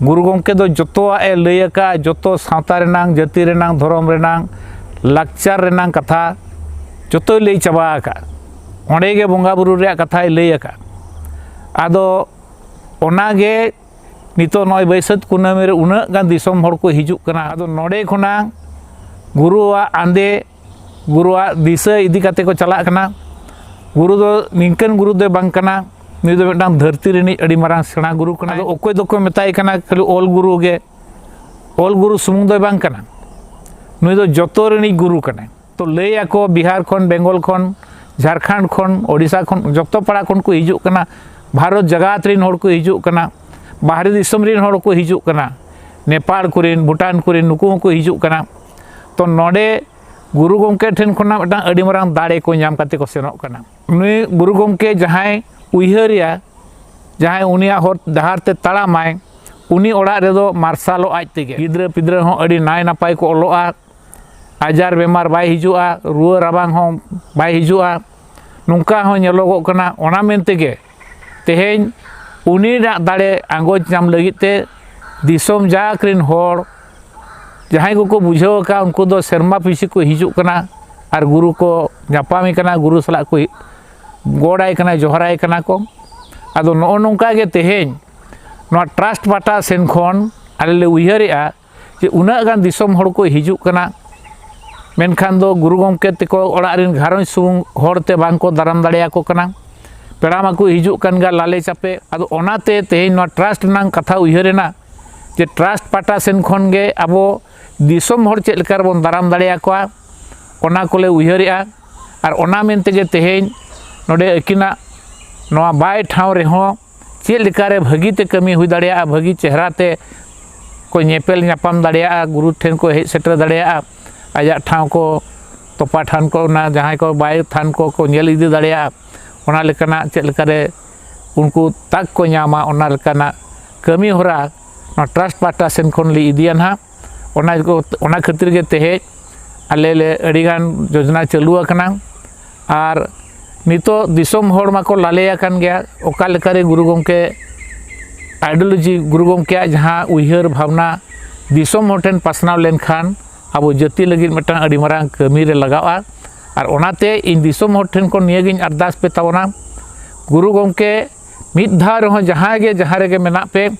ᱜᱩᱨᱩ ᱜᱚᱢᱠᱮ ᱫᱚ ᱡᱚᱛᱚᱣᱟᱜ ᱮ ᱞᱟᱹᱭ ᱟᱠᱟᱫᱼᱟ, ᱡᱚᱛᱚ ᱥᱟᱶᱛᱟ ᱨᱮᱱᱟᱝ, ᱡᱟᱹᱛᱤ ᱨᱮᱱᱟᱝ, ᱫᱷᱚᱨᱚᱢ ᱨᱮᱱᱟᱝ, ᱞᱟᱠᱪᱟᱨ ᱨᱮᱱᱟᱝ ᱠᱟᱛᱷᱟ ᱡᱚᱛᱚᱭ ᱞᱟᱹᱭ ᱪᱟᱵᱟ ᱟᱠᱟᱫᱼᱟ᱾ ᱚᱸᱰᱮ ᱜᱮ ᱵᱚᱸᱜᱟ ᱵᱩᱨᱩ ᱨᱮᱭᱟᱜ ᱠᱟᱛᱷᱟᱭ ᱞᱟᱹᱭ ᱟᱠᱟᱫᱼᱟ᱾ ᱟᱫᱚ ᱚᱱᱟᱜᱮ ᱱᱤᱛᱚᱜ ᱱᱚᱜᱼᱚᱭ ᱵᱟᱹᱭᱥᱟᱹᱠᱷ ᱠᱩᱱᱟᱹᱢᱤ ᱨᱮ ᱩᱱᱟᱹᱜ ᱜᱟᱱ ᱫᱤᱥᱚᱢ ᱦᱚᱲ ᱠᱚ ᱦᱤᱡᱩᱜ ᱠᱟᱱᱟ᱾ ᱟᱫᱚ ᱱᱚᱰᱮ ᱠᱷᱚᱱᱟᱜ ᱜᱩᱨᱩᱣᱟᱜ ᱟᱸᱫᱮ, ᱜᱩᱨᱩᱣᱟᱜ ᱫᱤᱥᱟᱹ ᱤᱫᱤ ᱠᱟᱛᱮ ᱠᱚ ᱪᱟᱞᱟᱜ ᱠᱟᱱᱟ᱾ ᱜᱩᱨᱩ ᱫᱚ ᱱᱤᱝᱠᱟᱹᱱ ᱜᱩᱨᱩ ᱫᱚᱭ ᱵᱟᱝ ᱠᱟᱱᱟ, ᱱᱩᱭ ᱫᱚ ᱢᱤᱫᱴᱟᱝ ᱫᱷᱟᱹᱨᱛᱤ ᱨᱤᱱᱤᱡ ᱟᱹᱰᱤ ᱢᱟᱨᱟᱝ ᱥᱮᱬᱟ ᱜᱩᱨᱩ ᱠᱟᱱᱟᱭ᱾ ᱟᱫᱚ ᱚᱠᱚᱭ ᱫᱚᱠᱚ ᱢᱮᱛᱟᱭ ᱠᱟᱱᱟ ᱠᱷᱟᱹᱞᱤ ᱚᱞ ᱜᱩᱨᱩ ᱜᱮ, ᱚᱞ ᱜᱩᱨᱩ ᱥᱩᱢᱩᱝ ᱫᱚᱭ ᱵᱟᱝ ᱠᱟᱱᱟ, ᱱᱩᱭ ᱫᱚ ᱡᱚᱛᱚ ᱨᱤᱱᱤᱡ ᱜᱩᱨᱩ ᱠᱟᱱᱟᱭ᱾ ᱛᱚ ᱞᱟᱹᱭ ᱟᱠᱚ ᱵᱤᱦᱟᱨ ᱠᱷᱚᱱ, ᱵᱮᱝᱜᱚᱞ ᱠᱷᱚᱱ, ᱡᱷᱟᱲᱠᱷᱚᱸᱰ ᱠᱷᱚᱱ, ᱳᱰᱤᱥᱟ ᱠᱷᱚᱱ, ᱡᱚᱛᱚ ᱯᱟᱲᱟ ᱠᱷᱚᱱ ᱠᱚ ᱦᱤᱡᱩᱜ ᱠᱟᱱᱟ, ᱵᱷᱟᱨᱚᱛ ᱡᱟᱠᱟᱛ ᱨᱤᱱ ᱦᱚᱲ ᱠᱚ ᱦᱤᱡᱩᱜ ᱠᱟᱱᱟ, ᱵᱟᱦᱨᱮ ᱫᱤᱥᱚᱢ ᱨᱤᱱ ᱦᱚᱲ ᱠᱚ ᱦᱤᱡᱩᱜ ᱠᱟᱱᱟ, ᱱᱮᱯᱟᱲ ᱠᱚᱨᱮᱱ, ᱵᱷᱩᱴᱟᱱ ᱠᱚᱨᱮᱱ, ᱱᱩᱠᱩ ᱦᱚᱸᱠᱚ ᱦᱤᱡᱩᱜ ᱠᱟᱱᱟ᱾ ᱛᱚ ᱱᱚᱰᱮ ᱜᱩᱨᱩ ᱜᱚᱢᱠᱮ ᱴᱷᱮᱱ ᱠᱷᱚᱱᱟᱜ ᱢᱤᱫᱴᱟᱝ ᱟᱹᱰᱤ ᱢᱟᱨᱟᱝ ᱫᱟᱲᱮ ᱠᱚ ᱧᱟᱢ ᱠᱟᱛᱮ ᱠᱚ ᱥᱮᱱᱚᱜ ᱠᱟᱱᱟ᱾ ᱱᱩᱭ ᱜᱩᱨᱩ ᱜᱚᱢᱠᱮ ᱡᱟᱦᱟᱸᱭ ᱩᱭᱦᱟᱹᱨᱮᱭᱟ, ᱡᱟᱦᱟᱸᱭ ᱩᱱᱤᱭᱟᱜ ᱦᱚᱨ ᱰᱟᱦᱟᱨ ᱛᱮ ᱛᱟᱲᱟᱢᱟᱭ, ᱩᱱᱤ ᱚᱲᱟᱜ ᱨᱮᱫᱚ ᱢᱟᱨᱥᱟᱞᱚᱜ ᱟᱡ ᱛᱮᱜᱮ᱾ ᱜᱤᱫᱽᱨᱟᱹ ᱯᱤᱫᱽᱨᱟᱹ ᱦᱚᱸ ᱟᱹᱰᱤ ᱱᱟᱭ ᱱᱟᱯᱟᱭ ᱠᱚ ᱚᱞᱚᱜᱼᱟ, ᱟᱡᱟᱨ ᱵᱮᱢᱟᱨ ᱵᱟᱭ ᱦᱤᱡᱩᱜᱼᱟ, ᱨᱩᱣᱟᱹ ᱨᱟᱵᱟᱝ ᱦᱚᱸ ᱵᱟᱭ ᱦᱤᱡᱩᱜᱼᱟ᱾ ᱱᱚᱝᱠᱟ ᱦᱚᱸ ᱧᱮᱞᱚᱜᱚᱜ ᱠᱟᱱᱟ᱾ ᱚᱱᱟ ᱢᱮᱱ ᱛᱮᱜᱮ ᱛᱮᱦᱮᱧ ᱩᱱᱤᱭᱟᱜ ᱫᱟᱲᱮ ᱟᱸᱜᱚᱪ ᱧᱟᱢ ᱞᱟᱹᱜᱤᱫ ᱛᱮ ᱫᱤᱥᱚᱢ ᱡᱟᱠ ᱨᱤᱱ ᱦᱚᱲ ᱡᱟᱦᱟᱸᱭ ᱠᱚᱠᱚ ᱵᱩᱡᱷᱟᱹᱣ ᱟᱠᱟᱫ, ᱩᱱᱠᱩ ᱫᱚ ᱥᱮᱨᱢᱟ ᱯᱤᱪᱷᱤ ᱠᱚ ᱦᱤᱡᱩᱜ ᱠᱟᱱᱟ ᱟᱨ ᱜᱩᱨᱩ ᱠᱚ ᱧᱟᱯᱟᱢᱮ ᱠᱟᱱᱟ, ᱜᱩᱨᱩ ᱥᱟᱞᱟᱜ ᱠᱚ ᱜᱚᱰ ᱟᱭ ᱠᱟᱱᱟ, ᱡᱚᱦᱟᱨ ᱟᱭ ᱠᱟᱱᱟ ᱠᱚ᱾ ᱟᱫᱚ ᱱᱚᱜᱼᱚ ᱱᱚᱝᱠᱟ ᱜᱮ ᱛᱮᱦᱮᱧ ᱱᱚᱣᱟ ᱴᱨᱟᱥᱴ ᱯᱟᱦᱴᱟ ᱥᱮᱱ ᱠᱷᱚᱱ ᱟᱞᱮ ᱞᱮ ᱩᱭᱦᱟᱹᱨᱮᱜᱼᱟ ᱡᱮ ᱩᱱᱟᱹᱜ ᱜᱟᱱ ᱫᱤᱥᱚᱢ ᱦᱚᱲ ᱠᱚ ᱦᱤᱡᱩᱜ ᱠᱟᱱᱟ, ᱢᱮᱱᱠᱷᱟᱱ ᱫᱚ ᱜᱩᱨᱩ ᱜᱚᱢᱠᱮ ᱛᱮᱠᱚ ᱚᱲᱟᱜ ᱨᱮᱱ ᱜᱷᱟᱨᱚᱸᱡᱽ ᱥᱩᱢᱩᱝ ᱦᱚᱲ ᱛᱮ ᱵᱟᱝ ᱠᱚ ᱫᱟᱨᱟᱢ ᱫᱟᱲᱮᱭᱟᱠᱚ ᱠᱟᱱᱟ᱾ ᱯᱮᱲᱟ ᱢᱟᱠᱚ ᱦᱤᱡᱩᱜ ᱠᱟᱱ ᱜᱮᱭᱟ ᱞᱟᱞᱮ ᱪᱟᱯᱮ᱾ ᱟᱫᱚ ᱚᱱᱟᱛᱮ ᱛᱮᱦᱮᱧ ᱱᱚᱣᱟ ᱴᱨᱟᱥᱴ ᱨᱮᱱᱟᱜ ᱠᱟᱛᱷᱟ ᱩᱭᱦᱟᱹᱨ ᱮᱱᱟ ᱡᱮ ᱴᱨᱟᱥᱴ ᱯᱟᱦᱴᱟ ᱥᱮᱱ ᱠᱷᱚᱱ ᱜᱮ ᱟᱵᱚ ᱫᱤᱥᱚᱢ ᱦᱚᱲ ᱪᱮᱫ ᱞᱮᱠᱟ ᱨᱮᱵᱚᱱ ᱫᱟᱨᱟᱢ ᱫᱟᱲᱮᱭᱟᱠᱚᱣᱟ, ᱚᱱᱟ ᱠᱚᱞᱮ ᱩᱭᱦᱟᱹᱨᱮᱜᱼᱟ᱾ ᱟᱨ ᱚᱱᱟ ᱢᱮᱱ ᱛᱮᱜᱮ ᱛᱮᱦᱮᱧ ᱱᱚᱰᱮ ᱟᱹᱠᱤᱱᱟᱜ ᱱᱚᱣᱟ ᱵᱟᱭ ᱴᱷᱟᱶ ᱨᱮᱦᱚᱸ ᱪᱮᱫ ᱞᱮᱠᱟᱨᱮ ᱵᱷᱟᱹᱜᱤ ᱛᱮ ᱠᱟᱹᱢᱤ ᱦᱩᱭ ᱫᱟᱲᱮᱭᱟᱜᱼᱟ, ᱵᱷᱟᱹᱜᱤ ᱪᱮᱦᱨᱟ ᱛᱮ ᱠᱚ ᱧᱮᱯᱮᱞ ᱧᱟᱯᱟᱢ ᱫᱟᱲᱮᱭᱟᱜᱼᱟ, ᱜᱩᱨᱩ ᱴᱷᱮᱱ ᱠᱚ ᱦᱮᱡ ᱥᱮᱴᱮᱨ ᱫᱟᱲᱮᱭᱟᱜᱼᱟ, ᱟᱡᱟᱜ ᱴᱷᱟᱶ ᱠᱚ, ᱛᱚᱯᱟ ᱴᱷᱟᱱ ᱠᱚ, ᱚᱱᱟ ᱡᱟᱦᱟᱸᱭ ᱠᱚ ᱵᱟᱭ ᱛᱷᱟᱱ ᱠᱚ ᱠᱚ ᱧᱮᱞ ᱤᱫᱤ ᱫᱟᱲᱮᱭᱟᱜᱼᱟ, ᱚᱱᱟ ᱞᱮᱠᱟᱱᱟᱜ ᱪᱮᱫ ᱞᱮᱠᱟᱨᱮ ᱩᱱᱠᱩ ᱛᱟᱠ ᱠᱚ ᱧᱟᱢᱟ, ᱚᱱᱟ ᱞᱮᱠᱟᱱᱟᱜ ᱠᱟᱹᱢᱤ ᱦᱚᱨᱟ ᱱᱚᱣᱟ ᱴᱨᱟᱥᱴ ᱯᱟᱦᱴᱟ ᱥᱮᱱ ᱠᱷᱚᱱ ᱞᱮ ᱤᱫᱤᱭᱟ ᱱᱟᱦᱟᱜ᱾ ᱚᱱᱟ ᱠᱚ, ᱚᱱᱟ ᱠᱷᱟᱹᱛᱤᱨ ᱜᱮ ᱛᱮᱦᱮᱧ ᱟᱞᱮ ᱞᱮ ᱟᱹᱰᱤᱜᱟᱱ ᱡᱳᱡᱽᱱᱟ ᱪᱟᱹᱞᱩ ᱟᱠᱟᱱᱟ᱾ ᱟᱨ ᱱᱤᱛᱚᱜ ᱫᱤᱥᱚᱢ ᱦᱚᱲ ᱢᱟᱠᱚ ᱞᱟᱞᱮ ᱟᱠᱟᱱ ᱜᱮᱭᱟ, ᱚᱠᱟ ᱞᱮᱠᱟᱨᱮ ᱜᱩᱨᱩ ᱜᱚᱢᱠᱮ ideology, ᱜᱩᱨᱩ ᱜᱚᱢᱠᱮᱭᱟᱜ ᱡᱟᱦᱟᱸ ᱩᱭᱦᱟᱹᱨ ᱵᱷᱟᱵᱽᱱᱟ ᱫᱤᱥᱚᱢ ᱦᱚᱲ ᱴᱷᱮᱱ ᱯᱟᱥᱱᱟᱣ ᱞᱮᱱᱠᱷᱟᱱ ᱟᱵᱚ ᱡᱟᱹᱛᱤ ᱞᱟᱹᱜᱤᱫ ᱢᱤᱫᱴᱟᱝ ᱟᱹᱰᱤ ᱢᱟᱨᱟᱝ ᱠᱟᱹᱢᱤ ᱨᱮ ᱞᱟᱜᱟᱜᱼᱟ᱾ ᱟᱨ ᱚᱱᱟᱛᱮ ᱤᱧ ᱫᱤᱥᱚᱢ ᱦᱚᱲ ᱴᱷᱮᱱ ᱠᱷᱚᱱ ᱱᱤᱭᱟᱹᱜᱤᱧ ᱟᱨᱫᱟᱥ ᱯᱮ ᱛᱟᱵᱚᱱᱟ, ᱜᱩᱨᱩ ᱜᱚᱢᱠᱮ ᱢᱤᱫ ᱫᱷᱟᱣ ᱨᱮᱦᱚᱸ ᱡᱟᱦᱟᱸᱭ ᱜᱮ ᱡᱟᱦᱟᱸ ᱨᱮᱜᱮ ᱢᱮᱱᱟᱜ ᱯᱮ,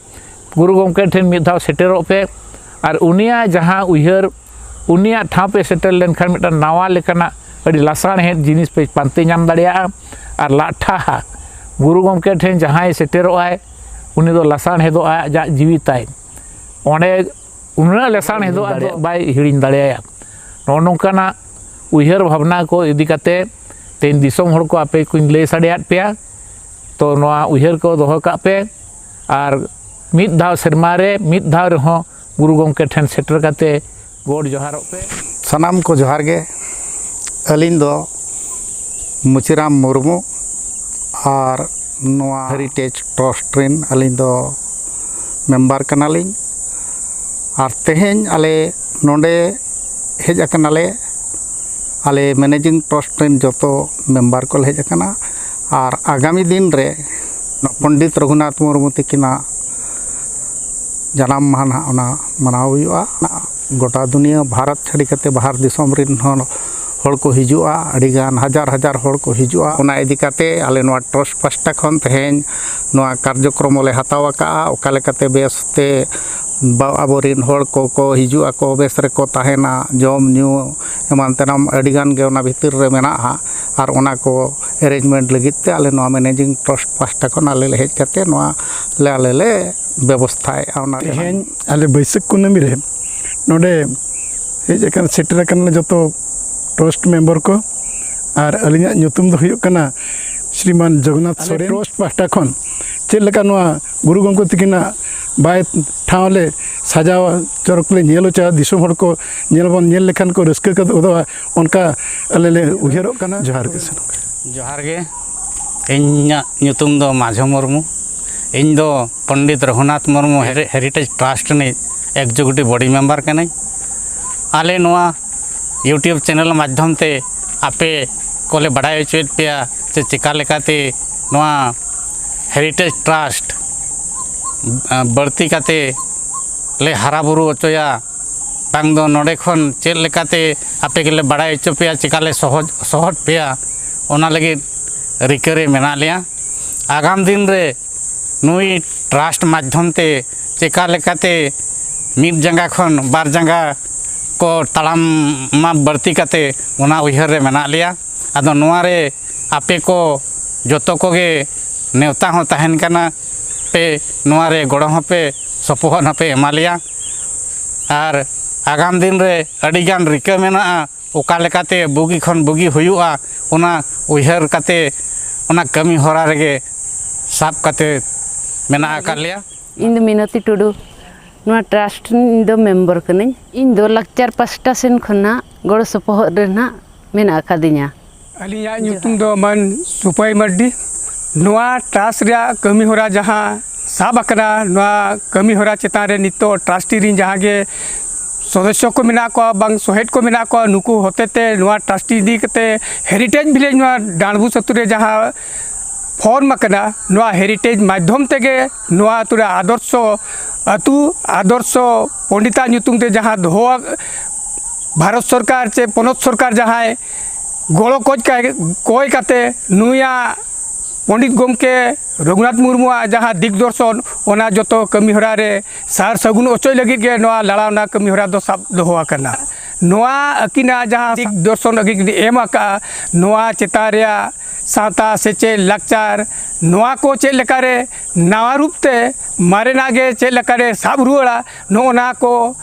ᱜᱩᱨᱩ ᱜᱚᱢᱠᱮ ᱴᱷᱮᱱ ᱢᱤᱫ ᱫᱷᱟᱣ ᱥᱮᱴᱮᱨᱚᱜ ᱯᱮ᱾ ᱟᱨ ᱩᱱᱤᱭᱟᱜ ᱡᱟᱦᱟᱸ ᱩᱭᱦᱟᱹᱨ, ᱩᱱᱤᱭᱟᱜ ᱴᱷᱟᱶ ᱯᱮ ᱥᱮᱴᱮᱨ ᱞᱮᱱᱠᱷᱟᱱ ᱢᱤᱫᱴᱟᱝ ᱱᱟᱣᱟ ᱞᱮᱠᱟᱱᱟᱜ ᱟᱹᱰᱤ ᱞᱟᱥᱟᱬᱦᱮᱫ ᱡᱤᱱᱤᱥ ᱯᱮ ᱯᱟᱱᱛᱮ ᱧᱟᱢ ᱫᱟᱲᱮᱭᱟᱜᱼᱟ᱾ ᱟᱨ ᱞᱟᱴᱷᱟᱜᱼᱟ, ᱜᱩᱨᱩ ᱜᱚᱢᱠᱮ ᱴᱷᱮᱱ ᱡᱟᱦᱟᱸᱭ ᱥᱮᱴᱮᱨᱚᱜ ᱟᱭ, ᱩᱱᱤ ᱫᱚ ᱞᱟᱥᱟᱬᱦᱮᱫᱚᱜᱼᱟ ᱟᱡᱟᱜ ᱡᱤᱣᱤ ᱛᱟᱭ᱾ ᱚᱸᱰᱮ ᱩᱱᱟᱹᱜ ᱞᱟᱥᱟᱬᱦᱮᱫᱚᱜᱼᱟ ᱫᱚ ᱵᱟᱭ ᱦᱤᱲᱤᱧ ᱫᱟᱲᱮᱭᱟᱭᱟ᱾ ᱱᱚᱜᱼᱚ ᱱᱚᱝᱠᱟᱱᱟᱜ ᱩᱭᱦᱟᱹᱨ ᱵᱷᱟᱵᱽᱱᱟ ᱠᱚ ᱤᱫᱤ ᱠᱟᱛᱮ ᱛᱮᱦᱮᱧ ᱫᱤᱥᱚᱢ ᱦᱚᱲ ᱠᱚ ᱟᱯᱮ ᱠᱚᱧ ᱞᱟᱹᱭ ᱥᱟᱰᱮᱭᱟᱫ ᱯᱮᱭᱟ᱾ ᱛᱚ ᱱᱚᱣᱟ ᱩᱭᱦᱟᱹᱨ ᱠᱚ ᱫᱚᱦᱚ ᱠᱟᱜ ᱯᱮ, ᱟᱨ ᱢᱤᱫ ᱫᱷᱟᱣ ᱥᱮᱨᱢᱟ ᱨᱮ ᱢᱤᱫ ᱫᱷᱟᱣ ᱨᱮᱦᱚᱸ ᱜᱩᱨᱩ ᱜᱚᱢᱠᱮ ᱴᱷᱮᱱ ᱥᱮᱴᱮᱨ ᱠᱟᱛᱮ ᱜᱚᱰ ᱡᱚᱦᱟᱨᱚᱜ ᱯᱮ᱾ ᱥᱟᱱᱟᱢ ᱠᱚ ᱡᱚᱦᱟᱨ ᱜᱮ᱾ ᱟᱹᱞᱤᱧ ᱫᱚ ᱢᱩᱪᱤᱨᱟᱢ ᱢᱩᱨᱢᱩ, ᱟᱨ ᱱᱚᱣᱟ ᱦᱮᱨᱤᱴᱮᱡᱽ ᱴᱨᱟᱥᱴ ᱨᱮᱱ ᱟᱹᱞᱤᱧ ᱫᱚ ᱢᱮᱢᱵᱟᱨ ᱠᱟᱱᱟᱞᱤᱧ᱾ ᱟᱨ ᱛᱮᱦᱮᱧ ᱟᱞᱮ ᱱᱚᱰᱮ ᱦᱮᱡ ᱟᱠᱟᱱᱟᱞᱮ, ᱟᱞᱮ ᱢᱮᱱᱮᱡᱤᱝ ᱴᱨᱟᱥᱴ ᱨᱮᱱ ᱡᱚᱛᱚ ᱢᱮᱢᱵᱟᱨ ᱠᱚᱞᱮ ᱦᱮᱡ ᱟᱠᱟᱱᱟ᱾ ᱟᱨ ᱟᱜᱟᱢᱤ ᱫᱤᱱ ᱨᱮ ᱯᱚᱱᱰᱤᱛ ᱨᱚᱜᱷᱩᱱᱟᱛᱷ ᱢᱩᱨᱢᱩ ᱛᱟᱹᱠᱤᱱᱟᱜ ᱡᱟᱱᱟᱢ ᱢᱟᱦᱟ ᱱᱟᱦᱟᱜ ᱚᱱᱟ ᱢᱟᱱᱟᱣ ᱦᱩᱭᱩᱜᱼᱟ᱾ ᱜᱚᱴᱟ ᱫᱩᱱᱤᱭᱟᱹ ᱵᱷᱟᱨᱚᱛ ᱪᱷᱟᱹᱰᱤ ᱠᱟᱛᱮ ᱵᱟᱦᱟᱨ ᱫᱤᱥᱚᱢ ᱨᱮᱱ ᱦᱚᱸ ᱦᱚᱲ ᱠᱚ ᱦᱤᱡᱩᱜᱼᱟ, ᱟᱹᱰᱤᱜᱟᱱ ᱦᱟᱡᱟᱨ ᱦᱟᱡᱟᱨ ᱦᱚᱲ ᱠᱚ ᱦᱤᱡᱩᱜᱼᱟ᱾ ᱚᱱᱟ ᱤᱫᱤ ᱠᱟᱛᱮ ᱟᱞᱮ ᱱᱚᱣᱟ ᱴᱨᱟᱥᱴ ᱯᱟᱥᱴᱟ ᱠᱷᱚᱱ ᱛᱮᱦᱮᱧ ᱱᱚᱣᱟ ᱠᱟᱨᱡᱚᱠᱨᱚᱢ ᱞᱮ ᱦᱟᱛᱟᱣ ᱟᱠᱟᱫᱼᱟ, ᱚᱠᱟ ᱞᱮᱠᱟᱛᱮ ᱵᱮᱥᱛᱮ ᱵᱟ-, ᱟᱵᱚᱨᱮᱱ ᱦᱚᱲ ᱠᱚᱠᱚ ᱦᱤᱡᱩᱜ ᱟᱠᱚ, ᱵᱮᱥ ᱨᱮᱠᱚ ᱛᱟᱦᱮᱱᱟ, ᱡᱚᱢ ᱧᱩ ᱮᱢᱟᱱ ᱛᱮᱱᱟᱜ ᱟᱹᱰᱤᱜᱟᱱ ᱜᱮ ᱚᱱᱟ ᱵᱷᱤᱛᱤᱨ ᱨᱮ ᱢᱮᱱᱟᱜᱼᱟ᱾ ᱟᱨ ᱚᱱᱟ ᱠᱚ arrangement ᱞᱟᱹᱜᱤᱫ ᱛᱮ ᱟᱞᱮ ᱱᱚᱣᱟ managing trust ᱯᱟᱦᱴᱟ ᱠᱷᱚᱱ ᱟᱞᱮ ᱞᱮ ᱦᱮᱡ ᱠᱟᱛᱮ ᱱᱚᱣᱟ ᱞᱮ, ᱟᱞᱮ ᱞᱮ ᱵᱮᱵᱚᱥᱛᱷᱟᱭᱮᱫᱼᱟ᱾ ᱚᱱᱟ ᱨᱮᱱᱟᱜ ᱛᱮᱦᱮᱧ ᱟᱞᱮ ᱵᱟᱹᱭᱥᱟᱹᱠᱷ ᱠᱩᱱᱟᱹᱢᱤ ᱨᱮ ᱱᱚᱰᱮ ᱦᱮᱡ ᱟᱠᱟᱱ, ᱥᱮᱴᱮᱨ ᱟᱠᱟᱱ ᱡᱚᱛᱚ trust member ᱠᱚ, ᱟᱨ ᱟᱹᱞᱤᱧᱟᱜ ᱧᱩᱛᱩᱢ ᱫᱚ ᱦᱩᱭᱩᱜ ᱠᱟᱱᱟ ᱥᱨᱤᱢᱟᱱ ᱡᱚᱜᱚᱱᱱᱟᱛᱷ ᱟᱞᱮ ᱥᱚᱨᱮᱱ᱾ Trust ᱯᱟᱦᱴᱟ ᱠᱷᱚᱱ ᱪᱮᱫ ᱞᱮᱠᱟ ᱱᱚᱣᱟ ᱜᱩᱨᱩ ᱜᱚᱢᱠᱮ ᱛᱤᱠᱤᱱᱟᱜ ᱵᱟᱭ ᱴᱷᱟᱶ ᱞᱮ ᱥᱟᱡᱟᱣ ᱪᱚᱨᱚᱠ ᱞᱮ ᱧᱮᱞ ᱦᱚᱪᱚᱭᱟ, ᱫᱤᱥᱚᱢ ᱦᱚᱲ ᱠᱚ ᱧᱮᱞ ᱵᱚᱱ ᱧᱮᱞ ᱞᱮᱠᱷᱟᱱ ᱠᱚ ᱨᱟᱹᱥᱠᱟᱹ ᱜᱚᱫᱚᱜᱼᱟ, ᱚᱱᱠᱟ ᱟᱞᱮ ᱞᱮ ᱩᱭᱦᱟᱹᱨᱚᱜ ᱠᱟᱱᱟ᱾ ᱡᱚᱦᱟᱨ ᱜᱮ ᱥᱟᱱᱟᱢ ᱠᱚ᱾ ᱡᱚᱦᱟᱨ ᱜᱮ᱾ ᱤᱧᱟᱹᱜ ᱧᱩᱛᱩᱢ ᱫᱚ ᱢᱟᱡᱷᱚ ᱢᱩᱨᱢᱩ᱾ ᱤᱧ ᱫᱚ ᱯᱚᱱᱰᱤᱛ ᱨᱚᱜᱷᱩᱱᱟᱛᱷ ᱢᱩᱨᱢᱩ ᱦᱮᱨᱤ-, Heritage Trust ᱨᱤᱱᱤᱡ executive body member ᱠᱟᱹᱱᱟᱹᱧ᱾ ᱟᱞᱮ ᱱᱚᱣᱟ YouTube channel ᱢᱟᱫᱽᱫᱷᱚᱢ ᱛᱮ ᱟᱯᱮ ᱠᱚᱞᱮ ᱵᱟᱲᱟᱭ ᱦᱚᱪᱚᱭᱮᱫ ᱯᱮᱭᱟ ᱡᱮ ᱪᱮᱠᱟ ᱞᱮᱠᱟᱛᱮ ᱱᱚᱣᱟ Heritage Trust, ᱟ, ᱵᱟᱹᱲᱛᱤ ᱠᱟᱛᱮ ᱞᱮ ᱦᱟᱨᱟ ᱵᱩᱨᱩ ᱦᱚᱪᱚᱭᱟ, ᱵᱟᱝ ᱫᱚ ᱱᱚᱰᱮ ᱠᱷᱚᱱ ᱪᱮᱫ ᱞᱮᱠᱟᱛᱮ ᱟᱯᱮ ᱜᱮᱞᱮ ᱵᱟᱲᱟᱭ ᱦᱚᱪᱚ ᱯᱮᱭᱟ, ᱪᱮᱠᱟ ᱞᱮ ᱥᱚᱦᱚᱡ, ᱥᱚᱦᱚᱫ ᱯᱮᱭᱟ, ᱚᱱᱟ ᱞᱟᱹᱜᱤᱫ ᱨᱤᱠᱟᱹ ᱨᱮ ᱢᱮᱱᱟᱜ ᱞᱮᱭᱟ᱾ ᱟᱜᱟᱢ ᱫᱤᱱ ᱨᱮ ᱱᱩᱭ trust ᱢᱟᱫᱽᱫᱷᱚᱢ ᱛᱮ ᱪᱮᱠᱟ ᱞᱮᱠᱟᱛᱮ ᱢᱤᱫ ᱡᱟᱸᱜᱟ ᱠᱷᱚᱱ ᱵᱟᱨ ᱡᱟᱸᱜᱟ ᱠᱚ ᱛᱟᱲᱟᱢ ᱢᱟ ᱵᱟᱹᱲᱛᱤ ᱠᱟᱛᱮ, ᱚᱱᱟ ᱩᱭᱦᱟᱹᱨ ᱨᱮ ᱢᱮᱱᱟᱜ ᱞᱮᱭᱟ᱾ ᱟᱫᱚ ᱱᱚᱣᱟ ᱨᱮ ᱟᱯᱮ ᱠᱚ ᱡᱚᱛᱚ ᱠᱚᱜᱮ ᱱᱮᱣᱛᱟ ᱦᱚᱸ ᱛᱟᱦᱮᱱ ᱠᱟᱱᱟ, ᱯᱮ ᱱᱚᱣᱟ ᱨᱮ ᱜᱚᱲᱚ ᱦᱚᱸᱯᱮ ᱥᱚᱯᱚᱦᱚᱫ ᱦᱚᱸᱯᱮ ᱮᱢᱟ ᱞᱮᱭᱟ᱾ ᱟᱨ ᱟᱜᱟᱢ ᱫᱤᱱ ᱨᱮ ᱟᱹᱰᱤᱜᱟᱱ ᱨᱤᱠᱟᱹ ᱢᱮᱱᱟᱜᱼᱟ, ᱚᱠᱟ ᱞᱮᱠᱟᱛᱮ ᱵᱩᱜᱤ ᱠᱷᱚᱱ ᱵᱩᱜᱤ ᱦᱩᱭᱩᱜᱼᱟ, ᱚᱱᱟ ᱩᱭᱦᱟᱹᱨ ᱠᱟᱛᱮ ᱚᱱᱟ ᱠᱟᱹᱢᱤ ᱦᱚᱨᱟ ᱨᱮᱜᱮ ᱥᱟᱵ ᱠᱟᱛᱮ ᱢᱮᱱᱟᱜ ᱟᱠᱟᱫ ᱞᱮᱭᱟ᱾ ᱤᱧ ᱫᱚ ᱢᱤᱱᱚᱛᱤ ᱴᱩᱰᱩ, ᱱᱚᱣᱟ trust ᱨᱤᱱ ᱤᱧ ᱫᱚ member ᱠᱟᱹᱱᱟᱹᱧ᱾ ᱤᱧ ᱫᱚ ᱞᱟᱠᱪᱟᱨ ᱯᱟᱥᱴᱟ ᱥᱮᱱ ᱠᱷᱚᱱᱟᱜ ᱜᱚᱲᱚ ᱥᱚᱯᱚᱦᱚᱫ ᱨᱮ ᱱᱟᱜ ᱢᱮᱱᱟᱜ ᱟᱠᱟᱫᱤᱧᱟ᱾ ᱟᱹᱞᱤᱧᱟᱜ ᱧᱩᱛᱩᱢ ᱫᱚ ᱢᱟᱹᱱ ᱥᱩᱯᱟᱹᱭ ᱢᱟᱹᱨᱰᱤ᱾ ᱱᱚᱣᱟ trust ᱨᱮᱭᱟᱜ ᱠᱟᱹᱢᱤ ᱦᱚᱨᱟ ᱡᱟᱦᱟᱸ ᱥᱟᱵ ᱟᱠᱟᱱᱟ, ᱱᱚᱣᱟ ᱠᱟᱹᱢᱤ ᱦᱚᱨᱟ ᱪᱮᱛᱟᱱ ᱨᱮ ᱱᱤᱛᱚᱜ trustee ᱨᱤᱱ ᱡᱟᱦᱟᱸ ᱜᱮ ᱥᱚᱫᱚᱥᱥᱚ ᱠᱚ ᱢᱮᱱᱟᱜ ᱠᱚᱣᱟ, ᱵᱟᱝ ᱥᱚᱦᱮᱫ ᱠᱚ ᱢᱮᱱᱟᱜ ᱠᱚᱣᱟ, ᱱᱩᱠᱩ ᱦᱚᱛᱮᱛᱮ ᱱᱚᱣᱟ trust ᱤᱫᱤ ᱠᱟᱛᱮ Heritage Village ᱱᱚᱣᱟ ᱰᱟᱸᱰᱵᱩᱥ ᱟᱹᱛᱩ ᱨᱮ ᱡᱟᱦᱟᱸ form ᱟᱠᱟᱱᱟ, ᱱᱚᱣᱟ Heritage ᱢᱟᱫᱽᱫᱷᱚᱢ ᱛᱮᱜᱮ ᱱᱚᱣᱟ ᱟᱹᱛᱩ ᱨᱮ ᱟᱫᱚᱨᱥᱚ ᱟᱹᱛᱩ, ᱟᱫᱚᱨᱥᱚ ᱯᱚᱱᱰᱤᱛᱟᱜ ᱧᱩᱛᱩᱢ ᱛᱮ ᱡᱟᱦᱟᱸ ᱫᱚᱦᱚ, ᱵᱷᱟᱨᱚᱛ ᱥᱚᱨᱠᱟᱨ ᱪᱮ ᱯᱚᱱᱚᱛ ᱥᱚᱨᱠᱟᱨ ᱡᱟᱦᱟᱸᱭ ᱜᱚᱲᱚ ᱠᱚᱡ ᱠᱟᱭ, ᱠᱚᱭ ᱠᱟᱛᱮ ᱱᱩᱭᱟᱜ ᱯᱚᱱᱰᱤᱛ ᱜᱚᱢᱠᱮ ᱨᱚᱜᱷᱩᱱᱟᱛᱷ ᱢᱩᱨᱢᱩᱣᱟᱜ ᱡᱟᱦᱟᱸ ᱫᱤᱠ ᱫᱚᱨᱥᱚᱱ, ᱚᱱᱟ ᱡᱚᱛᱚ ᱠᱟᱹᱢᱤ ᱦᱚᱨᱟ ᱨᱮ ᱥᱟᱨ ᱥᱟᱹᱜᱩᱱ ᱚᱪᱚᱭ ᱞᱟᱹᱜᱤᱫ ᱜᱮ ᱱᱚᱣᱟ ᱞᱟᱲᱟᱣᱱᱟ ᱠᱟᱹᱢᱤ ᱦᱚᱨᱟ ᱫᱚ ᱥᱟᱵ ᱫᱚᱦᱚ ᱟᱠᱟᱱᱟ᱾ ᱱᱚᱣᱟ ᱟᱹᱠᱤᱱᱟᱜ ᱡᱟᱦᱟᱸ ᱫᱤᱠ ᱫᱚᱨᱥᱚᱱ ᱟᱹᱠᱤᱱ ᱠᱤᱱ ᱮᱢ ᱟᱠᱟᱫᱼᱟ, ᱱᱚᱣᱟ ᱪᱮᱛᱟᱱ ᱨᱮᱭᱟᱜ ᱥᱟᱶᱛᱟ, ᱥᱮᱪᱮᱫ, ᱞᱟᱠᱪᱟᱨ, ᱱᱚᱣᱟ ᱠᱚ ᱪᱮᱫ ᱞᱮᱠᱟᱨᱮ ᱱᱟᱣᱟ ᱨᱩᱯ ᱛᱮ ᱢᱟᱨᱮᱱᱟᱜ ᱜᱮ ᱪᱮᱫ ᱞᱮᱠᱟᱨᱮ ᱥᱟᱵ ᱨᱩᱣᱟᱹᱲᱟ, ᱱᱚᱜᱼᱚ ᱱᱟ ᱠᱚ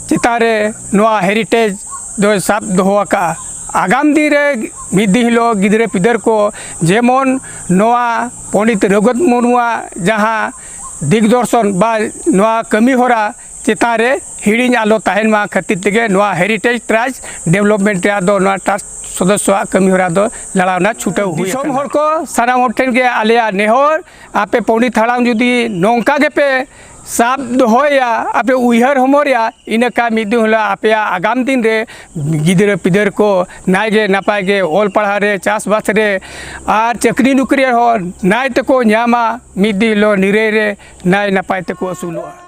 ᱪᱮᱛᱟᱱ ᱨᱮ ᱱᱚᱣᱟ ᱦᱮᱨᱤᱴᱮᱡᱽ ᱫᱚᱭ ᱥᱟᱵ ᱫᱚᱦᱚ ᱟᱠᱟᱫᱼᱟ᱾ ᱟᱜᱟᱢ ᱫᱤᱱ ᱨᱮ ᱢᱤᱫ ᱫᱤᱱ ᱦᱤᱞᱳᱜ ᱜᱤᱫᱽᱨᱟᱹ ᱯᱤᱫᱟᱹᱨ ᱠᱚ ᱡᱮᱢᱚᱱ ᱱᱚᱣᱟ ᱯᱚᱱᱰᱤᱛ ᱨᱚᱜᱷᱩᱱᱟᱛᱷ ᱢᱩᱨᱢᱩᱣᱟᱜ ᱡᱟᱦᱟᱸ ᱫᱤᱠ ᱫᱚᱨᱥᱚᱱ ᱵᱟ ᱱᱚᱣᱟ ᱠᱟᱹᱢᱤ ᱦᱚᱨᱟ ᱪᱮᱛᱟᱱ ᱨᱮ ᱦᱤᱲᱤᱧ ᱟᱞᱚ ᱛᱟᱦᱮᱱ ᱢᱟ ᱠᱷᱟᱹᱛᱤᱨ ᱛᱮᱜᱮ ᱱᱚᱣᱟ ᱦᱮᱨᱤᱴᱮᱡᱽ ᱴᱨᱟᱥᱴ ᱰᱮᱵᱷᱞᱚᱯᱢᱮᱱᱴ ᱨᱮᱭᱟᱜ ᱫᱚ ᱱᱚᱣᱟ ᱴᱨᱟᱥᱴ ᱥᱚᱫᱚᱥᱥᱚ ᱟᱜ ᱠᱟᱹᱢᱤ ᱦᱚᱨᱟ ᱫᱚ ᱞᱟᱲᱟᱣᱱᱟ ᱪᱷᱩᱴᱟᱹᱣ ᱦᱩᱭ ᱫᱤᱥᱚᱢ ᱟᱠᱟᱱᱟ᱾ ᱦᱚᱲ ᱠᱚ ᱥᱟᱱᱟᱢ ᱦᱚᱲ ᱴᱷᱮᱱ ᱜᱮ ᱟᱞᱮᱭᱟᱜ ᱱᱮᱦᱚᱨ, ᱟᱯᱮ ᱯᱚᱱᱰᱤᱛ ᱦᱟᱲᱟᱢ ᱡᱩᱫᱤ ᱱᱚᱝᱠᱟ ᱜᱮᱯᱮ ᱥᱟᱵ ᱫᱚᱦᱚᱭᱟ, ᱟᱯᱮ ᱩᱭᱦᱟᱹᱨ ᱦᱚᱢᱚᱨᱮᱭᱟ, ᱤᱱᱟᱹ ᱠᱷᱟᱱ ᱢᱤᱫ ᱫᱤᱱ ᱦᱤᱞᱳᱜ ᱟᱯᱮᱭᱟᱜ ᱟᱜᱟᱢ ᱫᱤᱱ ᱨᱮ ᱜᱤᱫᱽᱨᱟᱹ ᱯᱤᱫᱟᱹᱨ ᱠᱚ ᱱᱟᱭ ᱜᱮ ᱱᱟᱯᱟᱭ ᱜᱮ ᱚᱞ ᱯᱟᱲᱦᱟᱣ ᱨᱮ, ᱪᱟᱥᱵᱟᱥ ᱨᱮ ᱟᱨ ᱪᱟᱹᱠᱨᱤ ᱱᱚᱠᱨᱤ ᱨᱮᱦᱚᱸ ᱱᱟᱭ ᱛᱮᱠᱚ ᱧᱟᱢᱟ, ᱢᱤᱫ ᱫᱤᱱ ᱦᱤᱞᱳᱜ ᱱᱤᱨᱟᱹᱭ ᱨᱮ ᱱᱟᱭ ᱱᱟᱯᱟᱭ ᱛᱮᱠᱚ ᱟᱹᱥᱩᱞᱚᱜᱼᱟ᱾